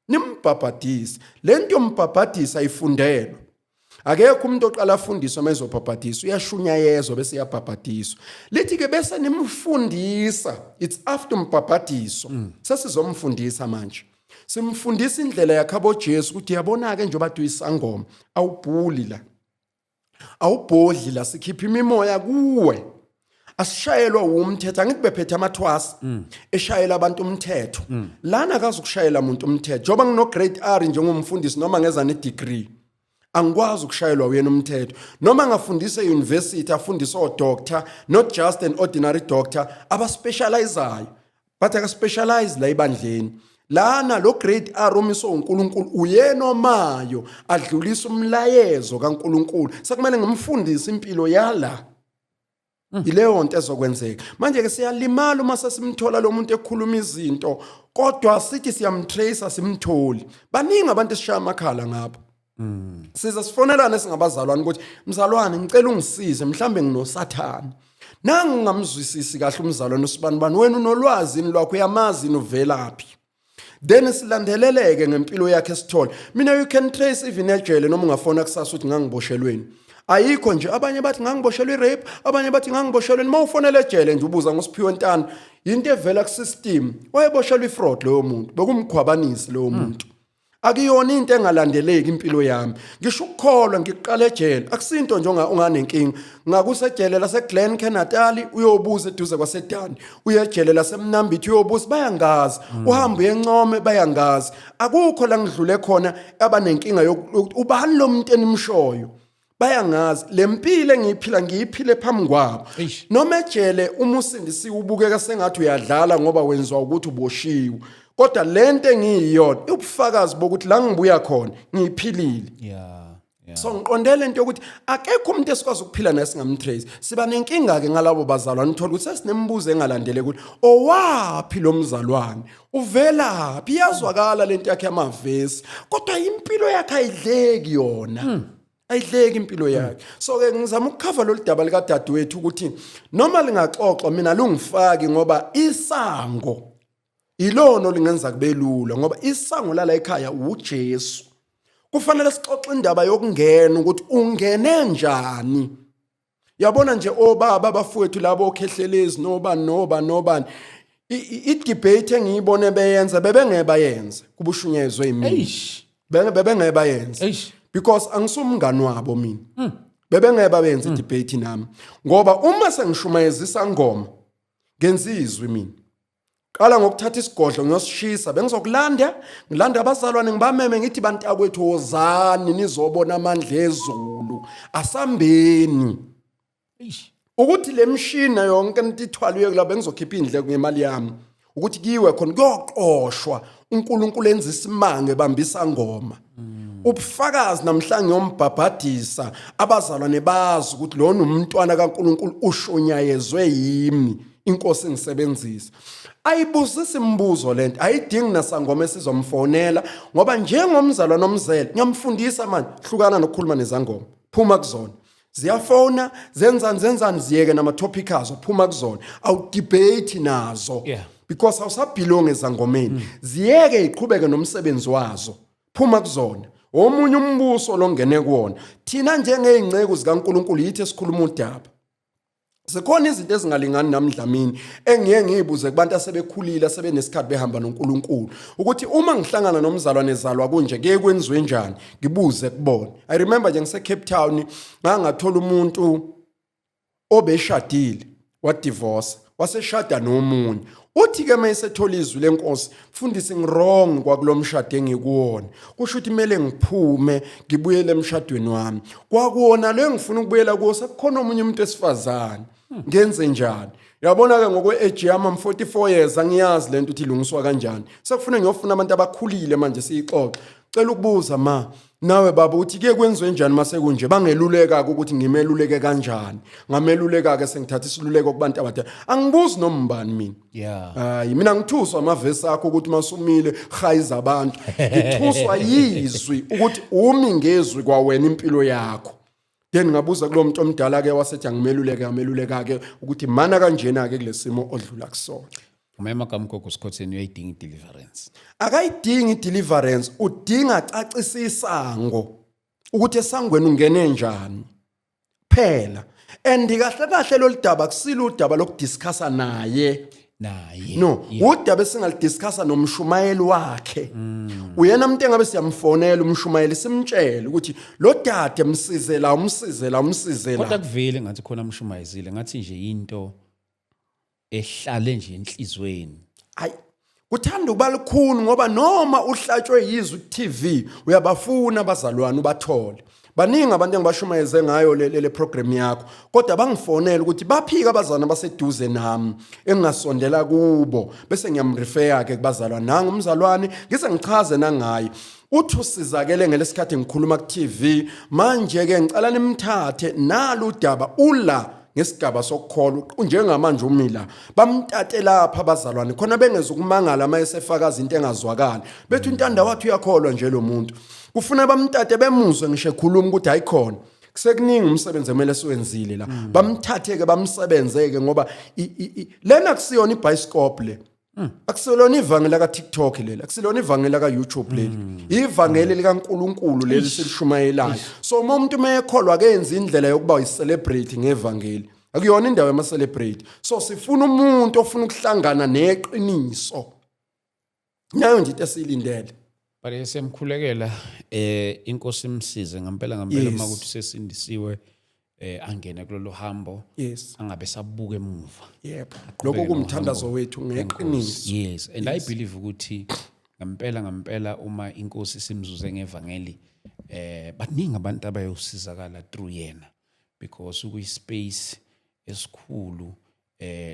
nimbhabhadise. Lento yombhabhadisa ayifundelwa. Akekho umuntu oqala afundiswe uma ezobhabhadiswa, uyashunyayezwa bese iyabhabhadiswa. Lithi ke bese nimfundisa, it's after umbhabhadiso. Sesizomfundisa manje, simfundisa indlela yakhabo Jesu ukuthi yabona ke njengoba tuyisangoma, awubhuli la, awubhodli la, sikhipha imimoya kuwe, asishayelwa umthetho. Angithi bephethe amathwasa eshayela abantu umthetho lana, akazi ukushayela umuntu umthetho. Njengoba ngino grade R njengomfundisi, noma ngeza ne degree, angikwazi ukushayelwa uyena umthetho, noma ngafundisa e-university, afundise o-doctor, not just an ordinary doctor, abaspecializayo, but akaspecialize la ebandleni. Lana lo grade R omiswe uNkulunkulu uyena omayo adlulisa umlayezo kaNkulunkulu. Sekumele ngimfundise impilo yala. Ileyo nto ezokwenzeka manje ke, siyalimala uma sesimthola lo muntu ekhuluma izinto, kodwa sithi siyamtrace, simtholi. Baningi abantu esishaya amakhala ngapha. Size sifonelane singabazalwane ukuthi mzalwane, ngicela ungisize, mhlambe nginosathane. Nangu ngamzwisisi kahle umzalwane usibanibani, wena unolwazi lwakho, uyamazi uvelaphi? Then silandeleleke ngempilo yakhe sithole. Mina you can trace even ejele, noma ungafona kusasa ukuthi ngangiboshelweni, ayikho nje. Abanye bathi ngangiboshelwe i-rape, abanye bathi ngangiboshelweni. Uma ufonela ejele nje ubuza ngoSiphiwe Ntana, into evela ku-system, wayeboshelwe i-fraud loyo muntu, bekumkhwabanisi loyo muntu. Akuyona into engalandeleki impilo yami. Ngisho ukukholwa ngikuqala ejele, akusinto nje unganenkinga. Ngakusejele lase-Glen Natal, uyobuza eduze kwasedani, uye ejele laseMnambithi uyobuza, bayangazi. Uhambe uyencome, bayangazi. Akukho la ngidlule khona abanenkinga yokuthi ubani lo muntu enimshoyo. Bayangazi le mpilo engiyiphila, ngiyiphile phambi kwabo. Eish. Noma ejele uma usindisiwe ubukeka sengathi uyadlala ngoba wenziwa ukuthi uboshiwe, kodwa lento engiyiyona ubufakazi bokuthi la ngibuya khona ngiyiphilile. Yeah. So ngiqonde lento yokuthi akekho umuntu esikwazi ukuphila naye singamtrace. Siba nenkinga ke ngalabo bazalwane, uthola ukuthi sesinemibuzo engalandele ukuthi owaphi lo mzalwane, uvelaphi, iyazwakala lento yakhe yamavesi, kodwa impilo yakhe ayidleki yona. Ayidleki impilo yakhe. So ke ngizama ukukhava lolu daba likadadewethu ukuthi noma lingaxoxwa, mina lungifaki, ngoba isango ilona olingenza kube lula, ngoba isango lala ekhaya uJesu. Kufanele sixoxe indaba yokungena, ukuthi ungene njani. Yabona nje obaba abafowethu labo, okhehlelezi, nobani nobani nobani, i-debate engiyibone beyenza, bebengeke bayenze kubushunyezwe yimina. Bebengeke bayenze because angisumngani wabo mina. Bebengeke bayenze i-debate nami, ngoba uma sengishumayezisa ngoma ngenza izwi mina, qala ngokuthatha isigodlo ngiyosishisa, bengizokulanda, ngilanda abazalwane, ngibameme, ngithi, "Bantakwethu, wozani nizobona amandla ezulu, asambeni." Ukuthi le mshina yonke into ithwaliwe kula, bengizokhipha indleko ngemali yami ukuthi kiwe khona kuyoqoshwa, uNkulunkulu enza isimanga ebambisa ngoma. Ubufakazi namhlanje yombhabhadisa, abazalwane bazi ukuthi lona umntwana kaNkulunkulu, ushunyayezwe yimi, inkosi ngisebenzisa. Ayibuzisi imibuzo lento, ayidingi nasangoma esizomfonela, ngoba njengomzalwane omzele ngiyamfundisa manje, hlukana nokukhuluma nezangoma, phuma kuzona. Ziyafona, zenzani zenzani, ziyeke nama-topic azo, phuma kuzona, awudebate nazo because awusabelong ezangomeni. Ziyeke iqhubeke nomsebenzi wazo, phuma kuzona. Omunye umbuso longene kuwona. Thina njengey'nceku zikaNkulunkulu yithi esikhuluma udaba. Zikhona izinto ezingalingani namdlamini engiye ngiyibuze kubantu asebekhulile, asebenesikhathi behamba noNkulunkulu, ukuthi uma ngihlangana nomzalwane zalwa kunje, kuye kwenziwe njani? Ngibuze kubona. I remember nje ngise Cape Town, ngangathola umuntu obeshadile, wadivorce, waseshada nomunye. Uthi ke mayesethola izwi lenkosi, "Mfundisi, ngiwrong kwakulomshado engikuwona, kusho ukuthi kumele ngiphume ngibuyele emshadweni wami. Kwakuwona lo engifuna ukubuyela kuwo sekukhona omunye umuntu esifazane, ngenze njani?" Yabona ke, ngokwe-age yami, am 44 years, angiyazi lento ukuthi ilungiswa kanjani. Sekufuna ngiyofuna abantu abakhulile manje siyixoxe. Cela ukubuza ma nawe baba uthi kuye kwenziwe njani mase kunje? Bangeluleka ukuthi ngimeluleke kanjani. Ngameluleka ke, sengithatha isiluleko kubantu abadala, angibuzi noma mbani mina. Hayi, mina ngithuswa amavesi akho ukuthi masumile hayiza abantu. Ngithuswa yizwi ukuthi umi ngezwi kwawena impilo yakho. Then ngabuza kulo muntu omdala ke, wasethi angimeluleke. Ngameluleka ke ukuthi mana kanjena ke kulesimo odlula kusona. Umema kaMgogo Sikhotheni uyayidinga i-deliverance. Akayidingi i-deliverance, udinga cacisa isango ukuthi esangweni ungene njani phela. And kahle kahle lolu daba kusilo udaba lokudiscussa naye. Naye. No, udaba esingalidiscussa nomshumayeli wakhe. Uyena umuntu engabe siyamfonela umshumayeli, simtshele ukuthi lo dade msize la, umsize la, umsize Kodwa la. Kuvele ngathi khona amshumayezile, ngathi nje into ehlale nje enhlizweni. Hayi, kuthanda ukuba lukhuni, ngoba noma uhlatshwe yizwi ku-TV, uyabafuna abazalwane ubathole. Baningi abantu engibashumayeze ngayo le program yakho, kodwa bangifonela ukuthi baphika abazalwane abaseduze nami engingasondela kubo, bese ngiyamrefer ke kubazalwane, nanga umzalwane, ngize ngichaze nangaye, uthi usizakele ngelesikhathi ngikhuluma ku-TV. Manje ke ngicela nimthathe nalo udaba ula ngesigaba sokukholwa njengamanje umila, bamtate lapha abazalwane khona bengeza ukumangala uma esefakaza into engazwakali, bethi uNtanda wathi uyakholwa nje lo muntu. Kufuna bamtate, bemuzwe ngisho ekhuluma ukuthi hayi, khona kusekuningi umsebenzi emele siwenzile la. Bamthathe-ke, bamsebenzeke, ngoba lena kusiyona ibhayisikobho le, akusilona ivangeli laka-TikTok leli, akusilona ivangeli laka-YouTube leli, ivangeli likaNkulunkulu leli silishumayelayo. So uma umuntu uma ekholwa, akenzi indlela yokuba yi-celebrate ngevangeli, akuyona indawo yama-celebrate. So sifuna umuntu ofuna ukuhlangana neqiniso, nayo nje into esiyilindele. But siyamkhulekela, inkosi imsize ngempela ngempela. Uma kuthi sesindisiwe, angene kulolu hambo, angabe sabuka emuva. Yebo. Aqhubeke Lokho kumthandazo nohambo wethu ngeqiniso. Yes, and I believe ukuthi ngempela ngempela uma inkosi simzuze ngevangeli, baningi abantu abayosizakala through yena, because ukuyi-space esikhulu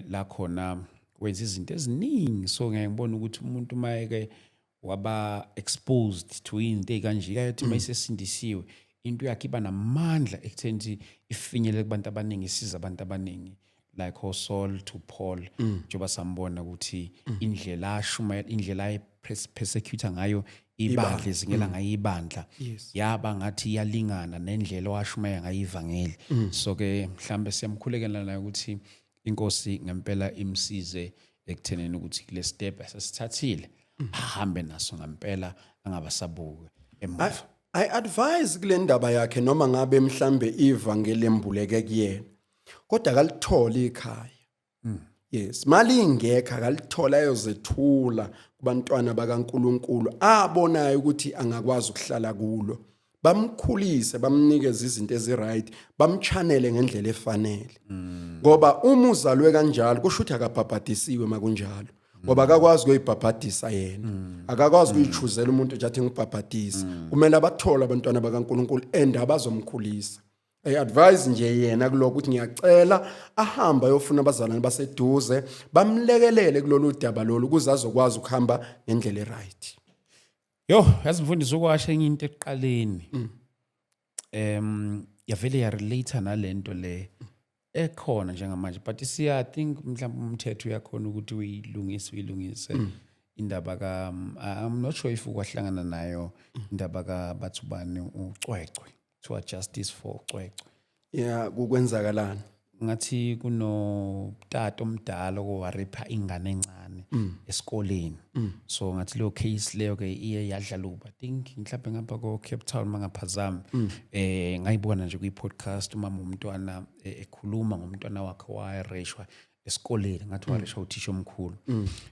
la khona wenza izinto eziningi. So ngeke ngibone ukuthi umuntu mayeke waba exposed to into ekanje, kayothi mayisesindisiwe. Into yakhe iba namandla ekutheni ukuthi ifinyelele kubantu abaningi, isize abantu abaningi, like oSaul to Paul, njengoba sambona ukuthi indlela ashumayela, indlela aye-persecute ngayo ibandla, ezingela ngayo ibandla, yaba ngathi iyalingana nendlela owashumayela ngayo ivangeli. So ke mhlambe siyamkhulekela naye ukuthi inkosi ngempela imsize ekuthenini ukuthi kule step asesithathile ahambe naso ngempela, angabasabuke emuva. I advise kule ndaba yakhe, noma ngabe mhlambe ivangeli embuleke kuyena, kodwa akalitholi ikhaya. Yes, mali ingekho, akalithola ayozethula kubantwana bakaNkuluNkulu abonayo ukuthi angakwazi ukuhlala kulo, bamkhulise, bamnikeze izinto ezi-right, bamchanele ngendlela efanele, ngoba uma uzalwe kanjalo kusho ukuthi akabhabhadisiwe makunjalo, ngoba akakwazi ukuyibhabhadisa yena, akakwazi ukuyichuzela umuntu nje athi ngibhabhadise. Kumele abathole abantwana bakaNkuluNkulu and abazomkhulisa. I advise nje yena kulokho ukuthi ngiyacela ahambe ayofuna abazalwane baseduze, bamlekelele kulolu daba lolu ukuze azokwazi ukuhamba ngendlela e-right. Yo, yazi mfundisi, ukwasho enye into ekuqaleni. Yavele ya relate nalento le ekhona njengamanje, but siya, I think mhlawumbe umthetho uyakhona ukuthi uyilungise indaba ka I'm not sure if ukwahlangana nayo indaba ka bathubani uCwecwe, kuthiwa justice for uCwecwe. Yeah, kukwenzakalani? Ngathi kunotata omdala owaripha ingane encane esikoleni, so ngathi leyo case leyo ke iye yadlala, I think mhlawumbe ngapha ko Cape Town mangaphazami. Ngayibona nje kwi podcast umama umntwana ekhuluma ngomntwana wakhe wayereshwa esikoleni, ngathi wareshwa uthisha omkhulu.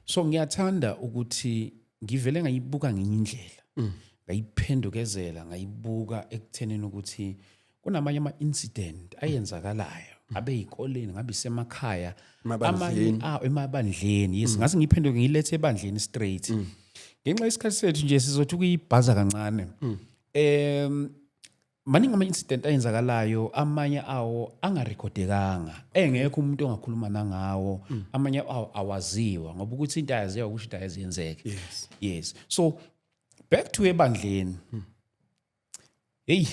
So ngiyathanda ukuthi ngivele ngayibuka ngenye indlela, ngayiphendukezela, ngayibuka ekuthenini ukuthi kunamanye ama-incident ayenzakalayo, ngabe yikoleni, ngabe isemakhaya, Emabandleni. amanye emabandleni, yes. Ngase ngiphenduke ngilethe ebandleni straight ngenxa yesikhathi sethu nje, sizothi ukuyibhaza kancane. Maningi ama-incident ayenzakalayo, amanye awo angarekhodekanga, engekho umuntu ongakhuluma nangawo, amanye awo awaziwa, ngoba ukuthi into ayaziwa kusho into ayaziyenzeke. Yes, so back to ebandleni. Hey,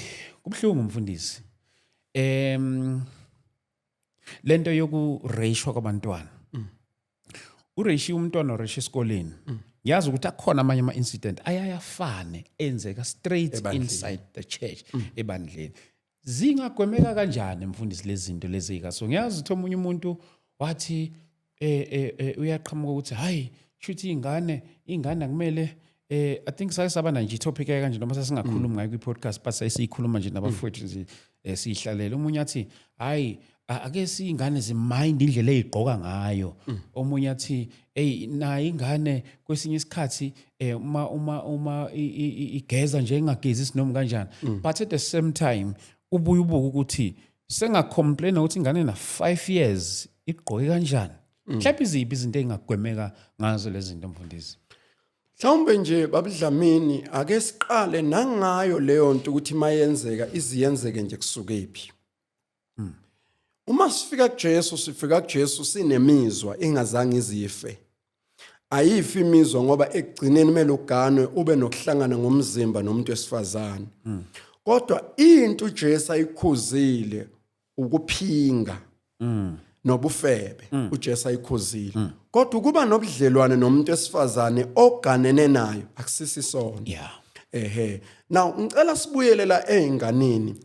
kubuhlungu mfundisi, lento yokureyishwa kwabantwana. Ureyishi umntwana, ureyishi esikoleni. Ngiyazi ukuthi akhona amanye ama-incident ayayafane enzeka straight Ebandleni. inside the church, ebandleni. Zingagwemeka kanjani mfundisi lezi zinto lezi? So ngiyazi ukuthi omunye umuntu wathi uyaqhamuka ukuthi hayi, shuthi ingane akumele I think sake saba na nje i-topic kanje, noma sasingakhulumi ngayo kwi-podcast, but sayisiyikhuluma nje nabafowethu nje, siyihlalele. Omunye athi hayi, ake siyingane zimind indlela eyigqoka ngayo. Omunye athi hey, nayo ingane kwesinye isikhathi uma igeza nje, ingagezi sinoma kanjani. But at the same time ubuye ubuke ukuthi sengacomplain ukuthi ingane na 5 years igqoke kanjani. Mhlawumbe iziphi izinto engagwemeka ngazo lezi zinto, mfundisi? Mhlawumbe nje babudlamini, ake siqale nangayo leyo nto ukuthi mayenzeka iziyenzeke nje kusukephi. Uma sifika kuJesu, sifika kuJesu sinemizwa engazange izife. Ayifi imizwa, ngoba ekugcineni kumele uganwe, ube nokuhlangana ngomzimba nomuntu wesifazane. Kodwa into uJesu ayikhuzile ukuphinga nobufebe, uJesu ayikhuzile. Kodwa ukuba nobudlelwane nomuntu wesifazane oganene nayo akusisi sona. Ehe. Now ngicela sibuyele la einganeni.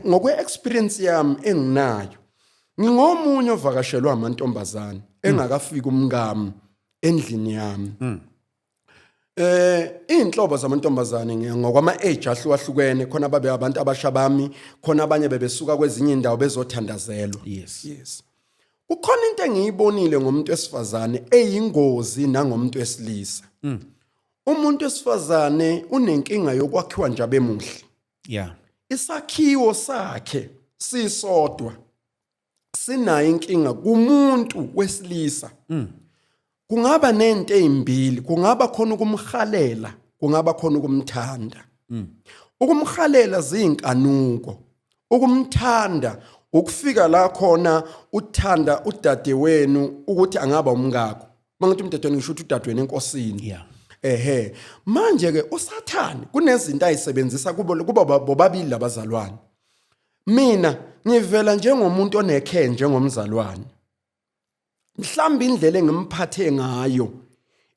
Ngokwe experience yami enginayo, ngingomunye ovakashelwa amantombazane engakafiki umngami endlini yami. Inhlobo zamantombazane ngokwama age ahlukahlukene, khona babe abantu abasha bami, khona abanye bebesuka kwezinye indawo bezothandazelwa. Yes. Kukhona into engiyibonile ngomuntu wesifazane eyingozi nangomuntu wesilisa. Umuntu wesifazane unenkinga yokwakhiwa nje abemuhle. Isakhiwo sakhe sisodwa sinayo inkinga kumuntu wesilisa. Kungaba nento ezimbili, kungaba khona ukumhalela, kungaba khona ukumthanda. Ukumhalela zinkanuko, ukumthanda ukufika la khona uthanda udadewenu ukuthi angaba umkakho. Mangithi umdadewenu ngisho ukuthi udadewenu enkosini. Ehe, manje ke uSathane kunezinto ayisebenzisa kubo kuba bobabili labazalwane. Mina ngivela njengomuntu onekhe njengomzalwane. Mhlawumbe indlela engimphathe ngayo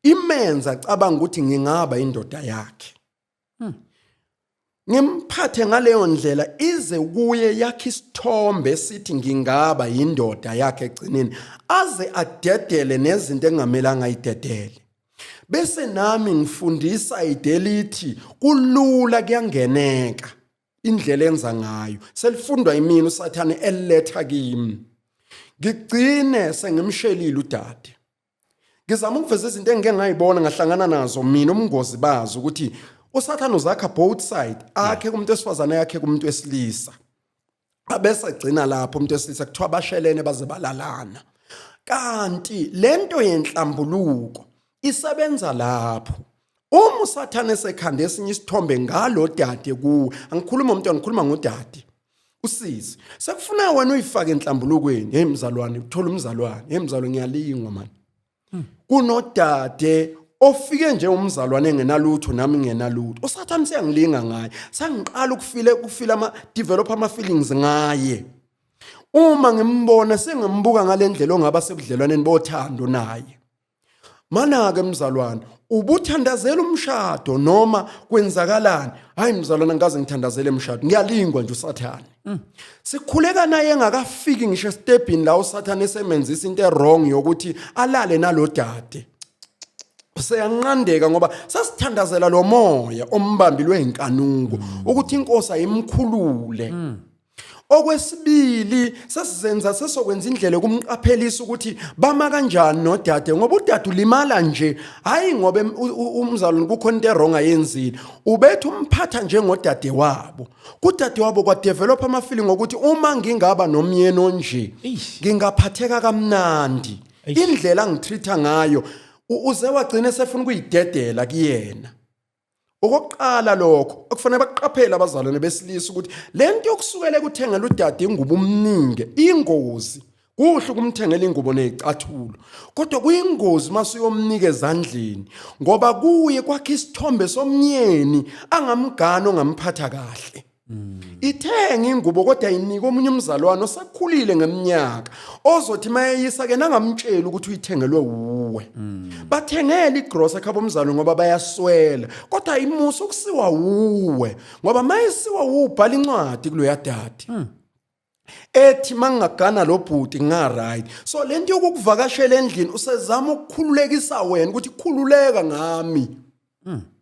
imenza cabanga ukuthi ngingaba indoda yakhe. Ngimphathe ngaleyo ndlela ize kuye yakhe isithombe sithi ngingaba yindoda yakhe egcineni aze adedele nezinto engamelanga ayidedele. Bese nami ngifundisa idelithi kulula kuyangeneka indlela enza ngayo selifundwa imini usathane eletha kimi. Ngigcine sengimshelile udade. Ngizama ukuveza izinto engike ngayibona ngahlangana nazo mina umngozi bazo ukuthi uSathane uzakha both side akhe kumuntu wesifazane yakhe kumuntu wesilisa. Abese gcina lapho umuntu wesilisa kuthiwa bashelene baze balalana. Kanti lento yenhlambuluko isebenza lapho. Uma uSathane esekhanda esinye isithombe ngalo dade kuwe, angikhuluma umuntu ngikhuluma ngodade. Usisi, sekufuna wena uyifake enhlambulukweni. Hey mzalwane, uthola umzalwane. Hey mzalwane ngiyalingwa man. Kunodade ofike nje umzalwane engenalutho nami ngingenalutho. USathane seyangilinga ngaye. Sangiqala ukufile ukufila ama develop ama feelings ngaye. Uma ngimbona sengimbuka ngalendlela ongaba sebudlelwaneni bothando naye. Mana-ke mzalwane, ubuthandazela umshado noma kwenzakalani? Hayi mzalwane, angikaze ngithandazele umshado, ngiyalingwa nje uSathane. Sikhuleka naye engakafiki ngisho estebhini la uSathane esemenzisa into e-wrong yokuthi alale nalo dade. Seyanqandeka ngoba sasithandazela lo moya ombambi lweyinkanuko ukuthi inkosi ayimkhulule. Okwesibili sesizenza sesokwenza indlela yokumqaphelisa ukuthi bama kanjani nodade ngoba udade ulimala nje hayi ngoba umzalwane kukhona into erong ayenzile ubethu umphatha njengodade wabo kudade wabo kwadevelop ama-feeling okuthi uma ngingaba nomyeni onje ngingaphatheka kamnandi indlela angitreat-a ngayo uze wagcina esefuna ukuyidedela kuyena. Okokuqala lokho okufanele bakuqaphele abazalwane besilisa ukuthi lento yokusukela ekuthengela udade ingubo umningi ingozi. Kuhle ukumthengela ingubo nezicathulo, kodwa kuyingozi mase uyomnika ezandleni ngoba kuye kwakhe isithombe somnyeni angamgana ongamphatha kahle. Ithenge ingubo kodwa inike omunye umzalwane osakhulile ngeminyaka ozothi mayeyisa ke nangamtsheli ukuthi uyithengelwe wuwe. Bathengele igrosa ekhaba umzalwane ngoba bayaswela kodwa imusa ukusiwa wuwe ngoba mayisiwa wuwe ubhala incwadi kuloya dade. Ethi mangingagana lo bhuti nga right. So lento yokukuvakashela endlini usezama ukukhululekisa wena ukuthi khululeka ngami.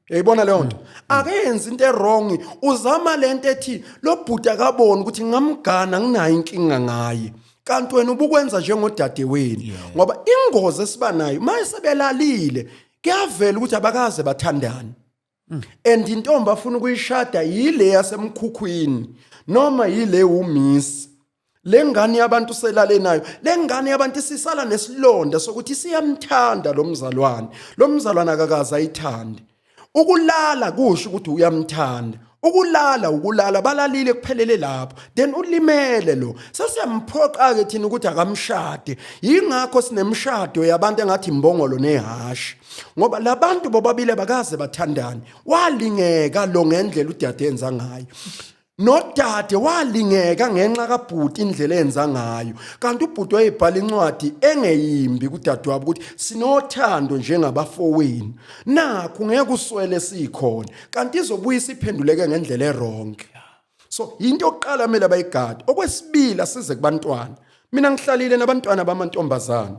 Uyayibona leyo nto? Akenzi into erong, uzama lento ethi lo bhuti akaboni ukuthi ngamgana nginayo inkinga ngaye. Kanti wena ubukwenza njengodadewenu ngoba ingozi esiba nayo mayesebelalile kuyavela ukuthi abakaze bathandane. And intombi afuna ukuyishada yile yasemkhukhwini noma yile umisi. Le ngane yabantu selale nayo, le ngane yabantu isisala nesilonda sokuthi siyamthanda lo mzalwane. Lo mzalwane akakaze ayithande. Ukulala kusho ukuthi uyamthanda. Ukulala ukulala balalile kuphelele lapho. Then ulimele lo. Sesiyamphoqa ke thina ukuthi akamshade. Yingakho sinemshado yabantu engathi imbongolo nehashi. Ngoba labantu bobabili abakaze bathandane. Walingeka lo ngendlela udade enza ngayo. Nodade walingeka ngenxa kabhuti indlela enza ngayo. Kanti ubhuti wayebhala incwadi engeyimbi kudadewabo ukuthi sinothando njengabafowenu. Nakhu ngeke uswele sikhona. Kanti izobuya isiphenduleke ngendlela erong. So into yokuqala kumele bayigade. Okwesibili asize kubantwana. Mina ngihlalile nabantwana bamantombazana.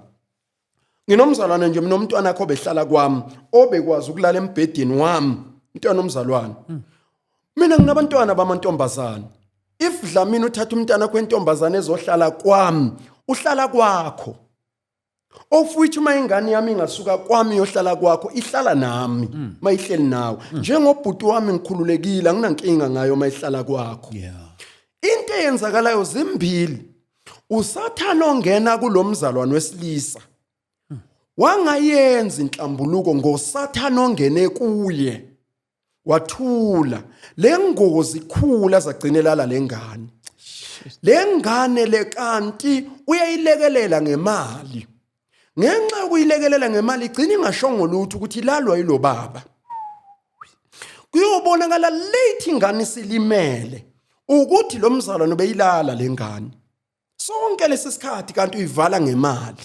Nginomzalwane nje mina umntwana akho obehlala kwami obekwazi ukulala embhedeni wami umntwana omzalwane. Mina nginabantwana bamantombazana. If Dlamini uthatha umntana wakho wentombazane ezohlala kwami, uhlala kwakho. Of which uma ingane yami ingasuka kwami iyohlala kwakho, ihlala nami mayihleli nawe. Njengobhuti wami ngikhululekile, anginankinga ngayo mayihlala kwakho. Into eyenzakalayo zimbili. uSathane ongena kulomzalwane wesilisa wangayenza inhlambuluko ngoSathane ongene kuye wathula lengozi ikhula zagcine lala lengane lengane le kanti uyayilekelela ngemali. Ngenxa yokuyilekelela ngemali igcina ingashongo lutho ukuthi ilalwa yilo baba. Kuyobonakala late ingane isilimele ukuthi lo mzalwane ubeyilala lengane. Sonke lesi sikhathi kanti uyivala ngemali.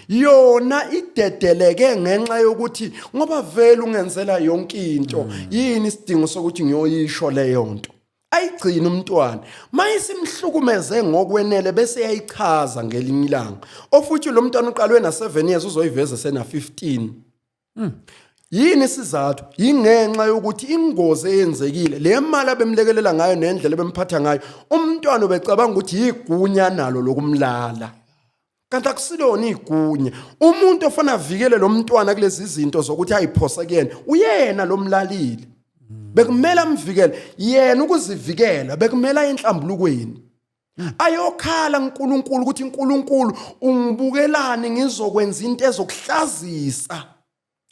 Yona idedeleke ngenxa yokuthi ngoba vele ungenzela yonke into. Yini isidingo sokuthi ngiyoyisho leyo nto? Ayigcina umntwana mayisimhlukumeze ngokwenele bese yayichaza ngelinye ilanga. Ofuthi lo mntwana uqalwe na 7 years uzoyiveza sena 15. Yini isizathu? Yingenxa yokuthi ingozi eyenzekile le mali abemlekelela ngayo nendlela ebemphatha ngayo, umntwana ubecabanga ukuthi yigunya nalo lokumlala. Kanti akusilona igunya. Umuntu ofana avikele lo mntwana kulezi zinto zokuthi ayiphose kuyena, uyena lo mlalile. Bekumele amvikele yena ukuzivikela, bekumele aye enhlambulukweni. Ayokhala uNkulunkulu ukuthi uNkulunkulu ungibukelani ngizokwenza into ezokuhlazisa.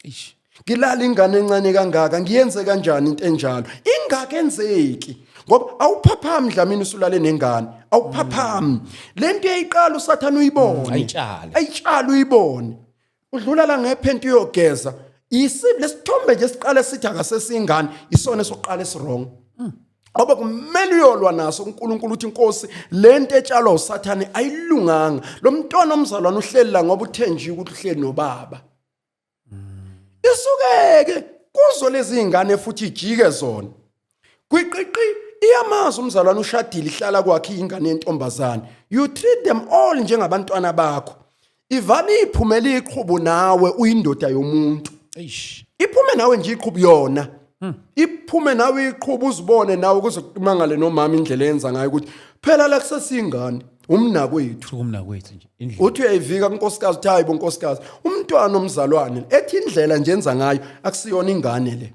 Eish. Ngilala ingane encane kangaka ngiyenze kanjani into enjalo? Ingakenzeki. Ngoba awuphaphami Dlamini usulale nengane. Awuphaphami. Lento yayiqala uSathane uyibone. Ayitshale. Ayitshale uyibone. Udlula la ngephenti uyogeza. Isibi lesithombe nje siqale sithi akasesingane isona esokuqala esiwrong. Ngoba kumele uyolwa naso uNkulunkulu uthi inkosi lento etshalwa uSathane ayilunganga. Lo mntwana omzalwane uhleli la ngoba uthenjiwe ukuthi uhleli nobaba. Isukeke kuzo lezi zingane futhi ijike zona. Kwiqiqi iyamazi umzalwane ushadile ihlala kwakhe ingane yentombazane. You treat them all njengabantwana bakho. Ivame iphumele iqhubu nawe uyindoda yomuntu. Eish. Iphume nawe nje iqhubu yona. Iphume nawe iqhubu uzibone nawe kuze kumangale nomama indlela eyenza ngayo ukuthi phela la kusesingane umnakwethu. Thukumnakwethu nje. Indlela. Uthi uyayivika kunkosikazi uthi hayi bo nkosikazi umntwana omzalwane ethi indlela nje enza ngayo akusiyona ingane le.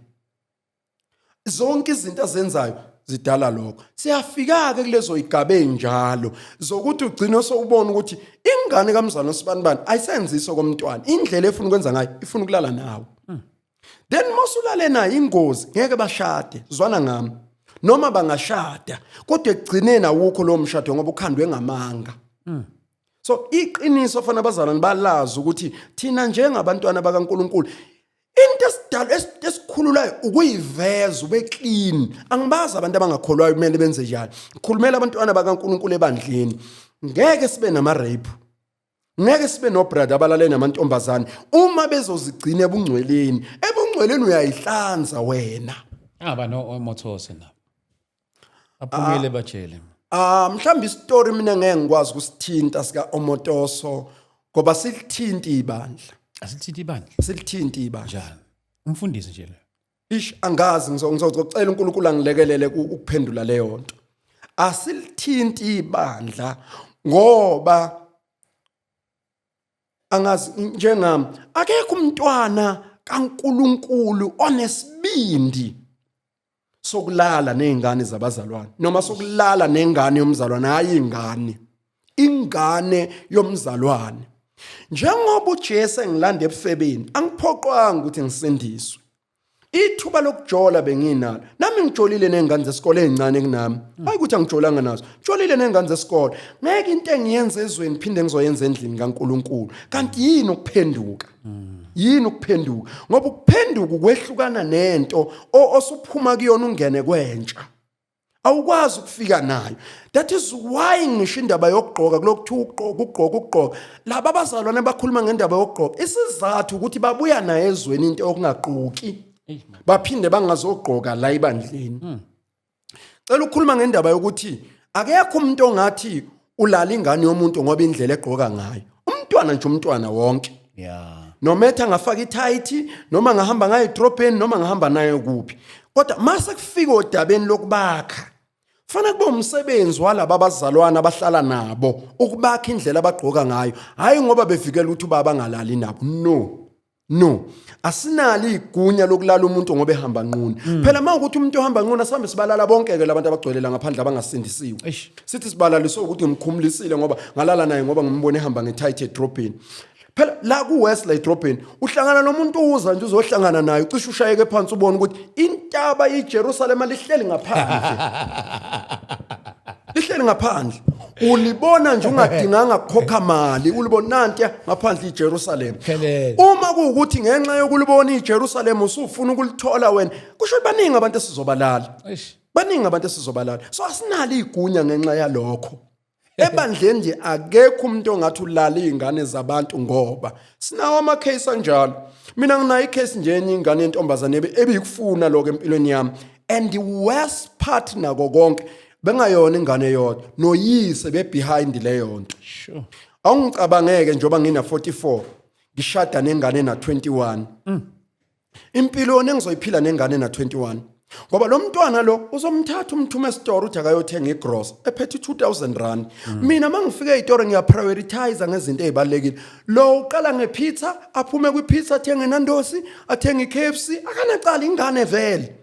Zonke izinto azenzayo zidala lokho. Siyafika ke kulezo igaba enjalo zokuthi ugcine sowubona ukuthi ingane kamzalwane sibanibani ayisenziso komntwana. Indlela efuna ukwenza ngayo ifuna ukulala nawe. Then mosulale naye ingozi ngeke bashade zwana ngami. Noma bangashada kodwa ekugcineni awukho lowo mshado ngoba ukhandwe ngamanga. So iqiniso fanele abazalwane balazi ukuthi thina njengabantwana bakaNkuluNkulu into esidalo esikhululayo ukuyiveza ube clean. Angibazi abantu abangakholwayo kumele benze njalo. Khulumela abantwana bakaNkuluNkulu ebandleni. Ngeke sibe nama rape. Ngeke sibe no brother abalale namantombazane uma bezozigcina ebungcweleni. Ebungcweleni uyayihlanza wena. Aba no omothose nabo. Aphumile bajele. Ah mhlawumbe isitori mina ngeke ngikwazi ukusithinta sika Omotoso ngoba silithinti ibandla. Asilithinti ibandla. Silithinti ibandla. Njani? Umfundisi nje lo. Ish angazi ngizocela uNkulunkulu angilekelele ukuphendula leyo nto. Asilithinti ibandla ngoba angazi njengami akekho umntwana kaNkulunkulu onesibindi sokulala nezingane zabazalwane noma sokulala nengane yomzalwane hayi ingane ingane yomzalwane. Njengoba uJesu engilanda ebufebeni angiphoqwanga ukuthi ngisindiswe. Ithuba lokujola benginalo nami ngijolile nezingane zesikole ezincane kunami. Hayi ukuthi angijolanga nazo, jolile nezingane zesikole. Ngeke into engiyenza ezweni phinde ngizoyenza endlini kaNkuluNkulu. Kanti yini ukuphenduka? Yini ukuphenduka? Ngoba ukuphenduka ukwehlukana nento osuphuma kuyona ungene kwentsha. Awukwazi ukufika nayo. That is why ngisho indaba yokugqoka kulokuthiwa ukugqoka ukugqoka ukugqoka. Laba abazalwane bakhuluma ngendaba yokugqoka. Isizathu ukuthi babuya nayo ezweni into yokungagqoki. Baphinde bangazogqoka la ebandleni. Cela ukukhuluma ngendaba yokuthi akekho umuntu ongathi ulala ingane yomuntu ngoba indlela egqoka ngayo. Umntwana nje umntwana wonke. Noma ethi angafaka ithayithi noma ngahamba ngayo edrobheni noma ngahamba nayo kuphi. Kodwa mase kufika odabeni lokubakha fanele kube umsebenzi walaba abazalwana abahlala nabo ukubakha indlela abagqoka ngayo, hayi ngoba bevikela ukuthi ubaba angalali nabo. No. No, asinalo igunya lokulala umuntu ngoba ehamba nqunu. Phela uma ukuthi umuntu ohamba nqunu asihambe sibalala bonke ke labantu abagcwele la ngaphandle abangasindisiwe. Eish. Sithi sibalaliswe ukuthi ngimkhumulisile ngoba ngalala naye ngoba ngimbone ehamba nge-tight edrobheni. Phela la ku West la edrobheni uhlangana nomuntu uza nje uzohlangana naye ucishe ushayeke phansi ubone ukuthi intaba iJerusalema lihleli ngaphandle. Lihleli Lihleli ngaphandle. Ulibona nje ungadinganga kukhokha mali, ulibona nantiya ngaphandle iJerusalem. Phelele. Uma kuwukuthi ngenxa yokulibona iJerusalem usufuna ukulithola wena, kusho ukuthi baningi abantu esizobalala. Eish. Baningi abantu esizobalala. So asinalo igunya ngenxa yalokho. Ebandleni nje akekho umuntu ongathi ulala izingane zabantu ngoba sinawo ama case anjalo. Mina nginayo icase nje enye ingane yentombazane ebikufuna lokho empilweni yami. And the worst part nako konke bengayona ingane yodwa noyise be behind leyo nto. Sure. Awungicabangeke njengoba ngina 44 ngishada nengane na 21. Impilo yona engizoyiphila nengane na 21. Ngoba lo mntwana lo uzomthatha umthume esitoro uthi akayothenga igross ephethe 2000 rand. Mina mangifika ezitoro ngiyaprioritize ngezinto ezibalekile. Lo uqala ngepizza aphume kwipizza athenge Nandosi, athenge iKFC, akanacala ingane vele.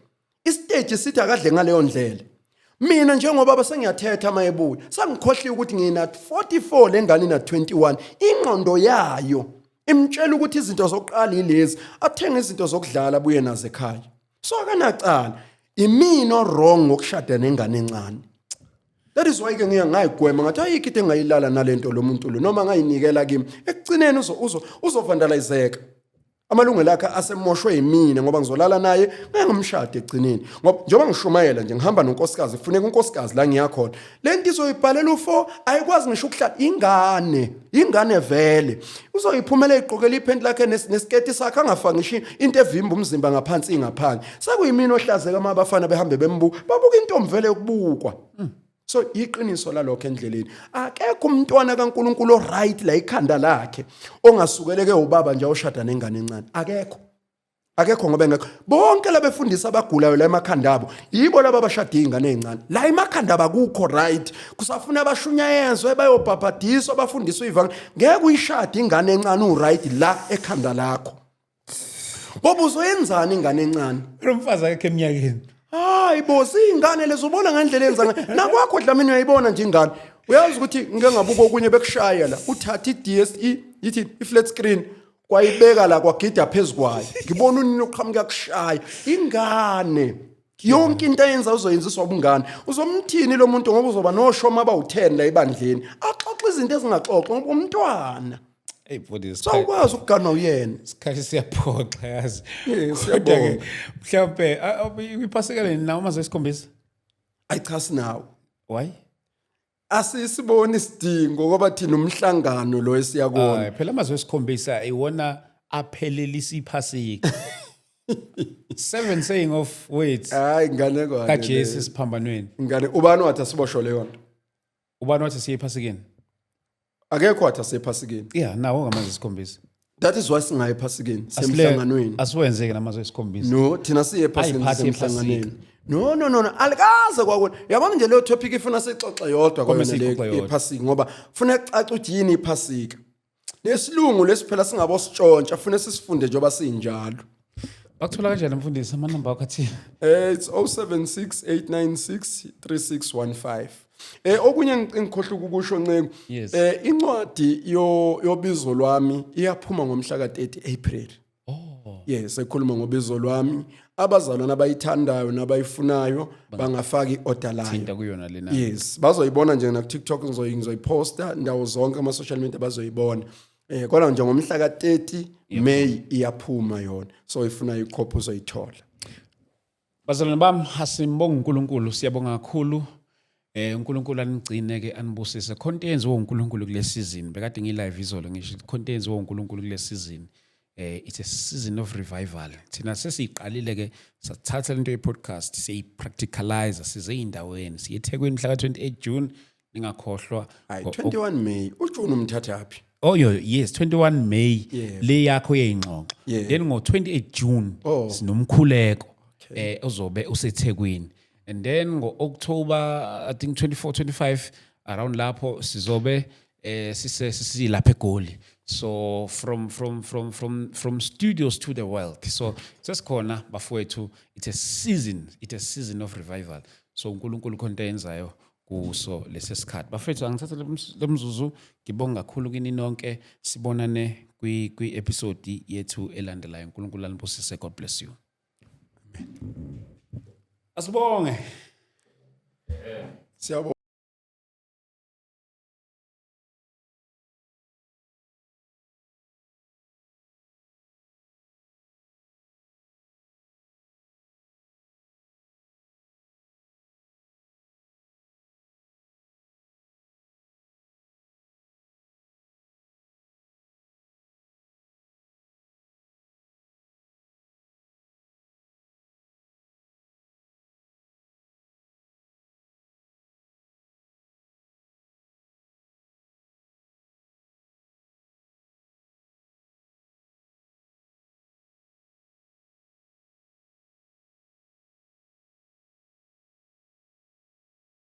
Isiteji sithi akadle ngaleyo ndlela. Mina njengoba sengiyathetha mayebuya, sangikhohliwe ukuthi ngina 44 lengane ina 21, ingqondo yayo imtshela ukuthi izinto zokuqala yilezi, athenge izinto zokudlala abuye nazo ekhaya. So akanacala. Imina wrong ngokushada nengane encane. That is why ke ngiye ngayigwema ngathi ayikho into engayilala nalento lo muntu lo noma ngayinikela kimi. Ekugcineni uzo uzo uzovandalizeka. Amalungelo akhe asemoshwe yimina ngoba ngizolala naye ngeke ngimshade ekugcineni ngoba njengoba ngishumayela nje ngihamba nonkosikazi kufuneka unkosikazi la ngiyakhona le nto izoyibhalela u-4 ayikwazi ngisho ukuhlala ingane ingane vele uzoyiphumela igqokela iphenti lakhe nesiketi sakhe angafaki ngisho into evimba umzimba ngaphansi ingaphandle sekuyimina ohlazeka uma abafana behambe bembuka babuka intombi vele yokubukwa. So iqiniso lalokho endleleni akekho umntwana kaNkuluNkulu oright la ikhanda lakhe ongasukeleke ubaba nje oshada nengane encane, akekho, akekho ngoba engekho. Bonke labefundisi abagulayo la emakhanda abo yibo laba abashada izingane ezincane la emakhanda abakukho right, kusafuna abashunyayezwe bayobhabhadiswa bafundiswe ivangeli. Ngeke uyishade ingane encane uright la ekhanda lakho ngoba uzoyenzani ingane encane? Lo mfazi akekho eminyakeni. Hayi bo, siyingane lezo, ubona ngendlela yenza ngayo. Nakwakho Dlamini uyayibona nje ingane. Uyazi ukuthi ngike ngabuka okunye bekushaya la. Uthatha i-DSE yithi i-flat screen kwayibeka la kwagida phezu kwayo. Ngibona unini uqhamuka kushaya. Ingane. Yonke into ayenza uzoyenziswa ubungane. Uzomthini lo muntu ngoba uzoba noshoma abawu-10 la ebandleni. Axoxe izinto ezingaxoxwa ngoba umntwana. Hey mfundisi. Sawukwazi ukuganwa uyena. Isikhathi siyaphoxa yazi. Yes, Kodwa ke siyabonga. mhlawumbe iphasika leni nawo amazwi esikhombisa? Ayi cha sinawo. Why? Asisiboni isidingo ngoba thina umhlangano lo esiyakuwona. Hayi phela amazwi esikhombisa iwona aphelelisa iphasika. Seven saying of words Hayi ngane kwane. kaJesu esiphambanweni. Ngane ubani wathi asiboshwe leyo nto? Ubani wathi siye ephasikeni? Akekho wathi asephasikeni. Yeah, nawo ngamazwi esikhombisa. That is why singayi ephasikeni, semhlanganweni. Asiwenzeke namazwi esikhombisa. No, thina siye ephasikeni Ayiphathi semhlanganweni. No, no, no, no. Alikaze kwakona. Yabona nje leyo topic ifuna sixoxe yodwa Kwame kwayona siyixoxe le yodwa. iphasika ngoba funa kucace ukuthi yini iphasika. Nesilungu lesiphela singabositshontsha funa sisifunde njengoba sinjalo. Bakuthola kanjani mfundisi amanamba akho athini? It's 0768963615. Okunye engikhohlwa ukusho Nceku. Yes. Incwadi yobizo lwami iyaphuma ngomhla ka30 April. Oh. Yes, ekhuluma ngobizo lwami. Abazalwane abayithandayo nabayifunayo bangafaka iorder layo. Thinta kuyona lena. Yes, bazoyibona nje na TikTok ngizoyiposta ndawo zonke ama social media bazoyibona. Kodwa nje ngomhla ka30 May iyaphuma yona. So ifuna ikhophi uzoyithola. Bazalwane bami asimbonga uNkulunkulu, siyabonga kakhulu. uNkulunkulu anigcine ke anibusise. Khonto eyenziwe uNkulunkulu kule season. Bekade ngi live izolo ngisho khonto eyenziwe uNkulunkulu kule season. It's a season of revival. Thina sesiyiqalile ke sathatha lento ye podcast siyi practicalize size eindaweni. Siye eThekwini mhla ka 28 June ningakhohlwa. Hayi 21 May uJune umthathaphi? Oh yo yes 21 May Yeah. le yakho yeyingxoxo. Yeah. Then ngo 28 June Oh. sinomkhuleko ozobe useThekwini. And then ngo October I think 24 25 around lapho sizobe sise sisilapha eGoli. So from studios to the world. So sesikhona bafowethu, it's a season of revival. So uNkulunkulu khonto ayenzayo kuso lesi sikhathi. Bafethu angithathe lo mzuzu ngibonga kakhulu kini nonke, sibonane kwi episode yethu elandelayo. uNkulunkulu anibusise. God bless you. Asibonge. Siyabonga.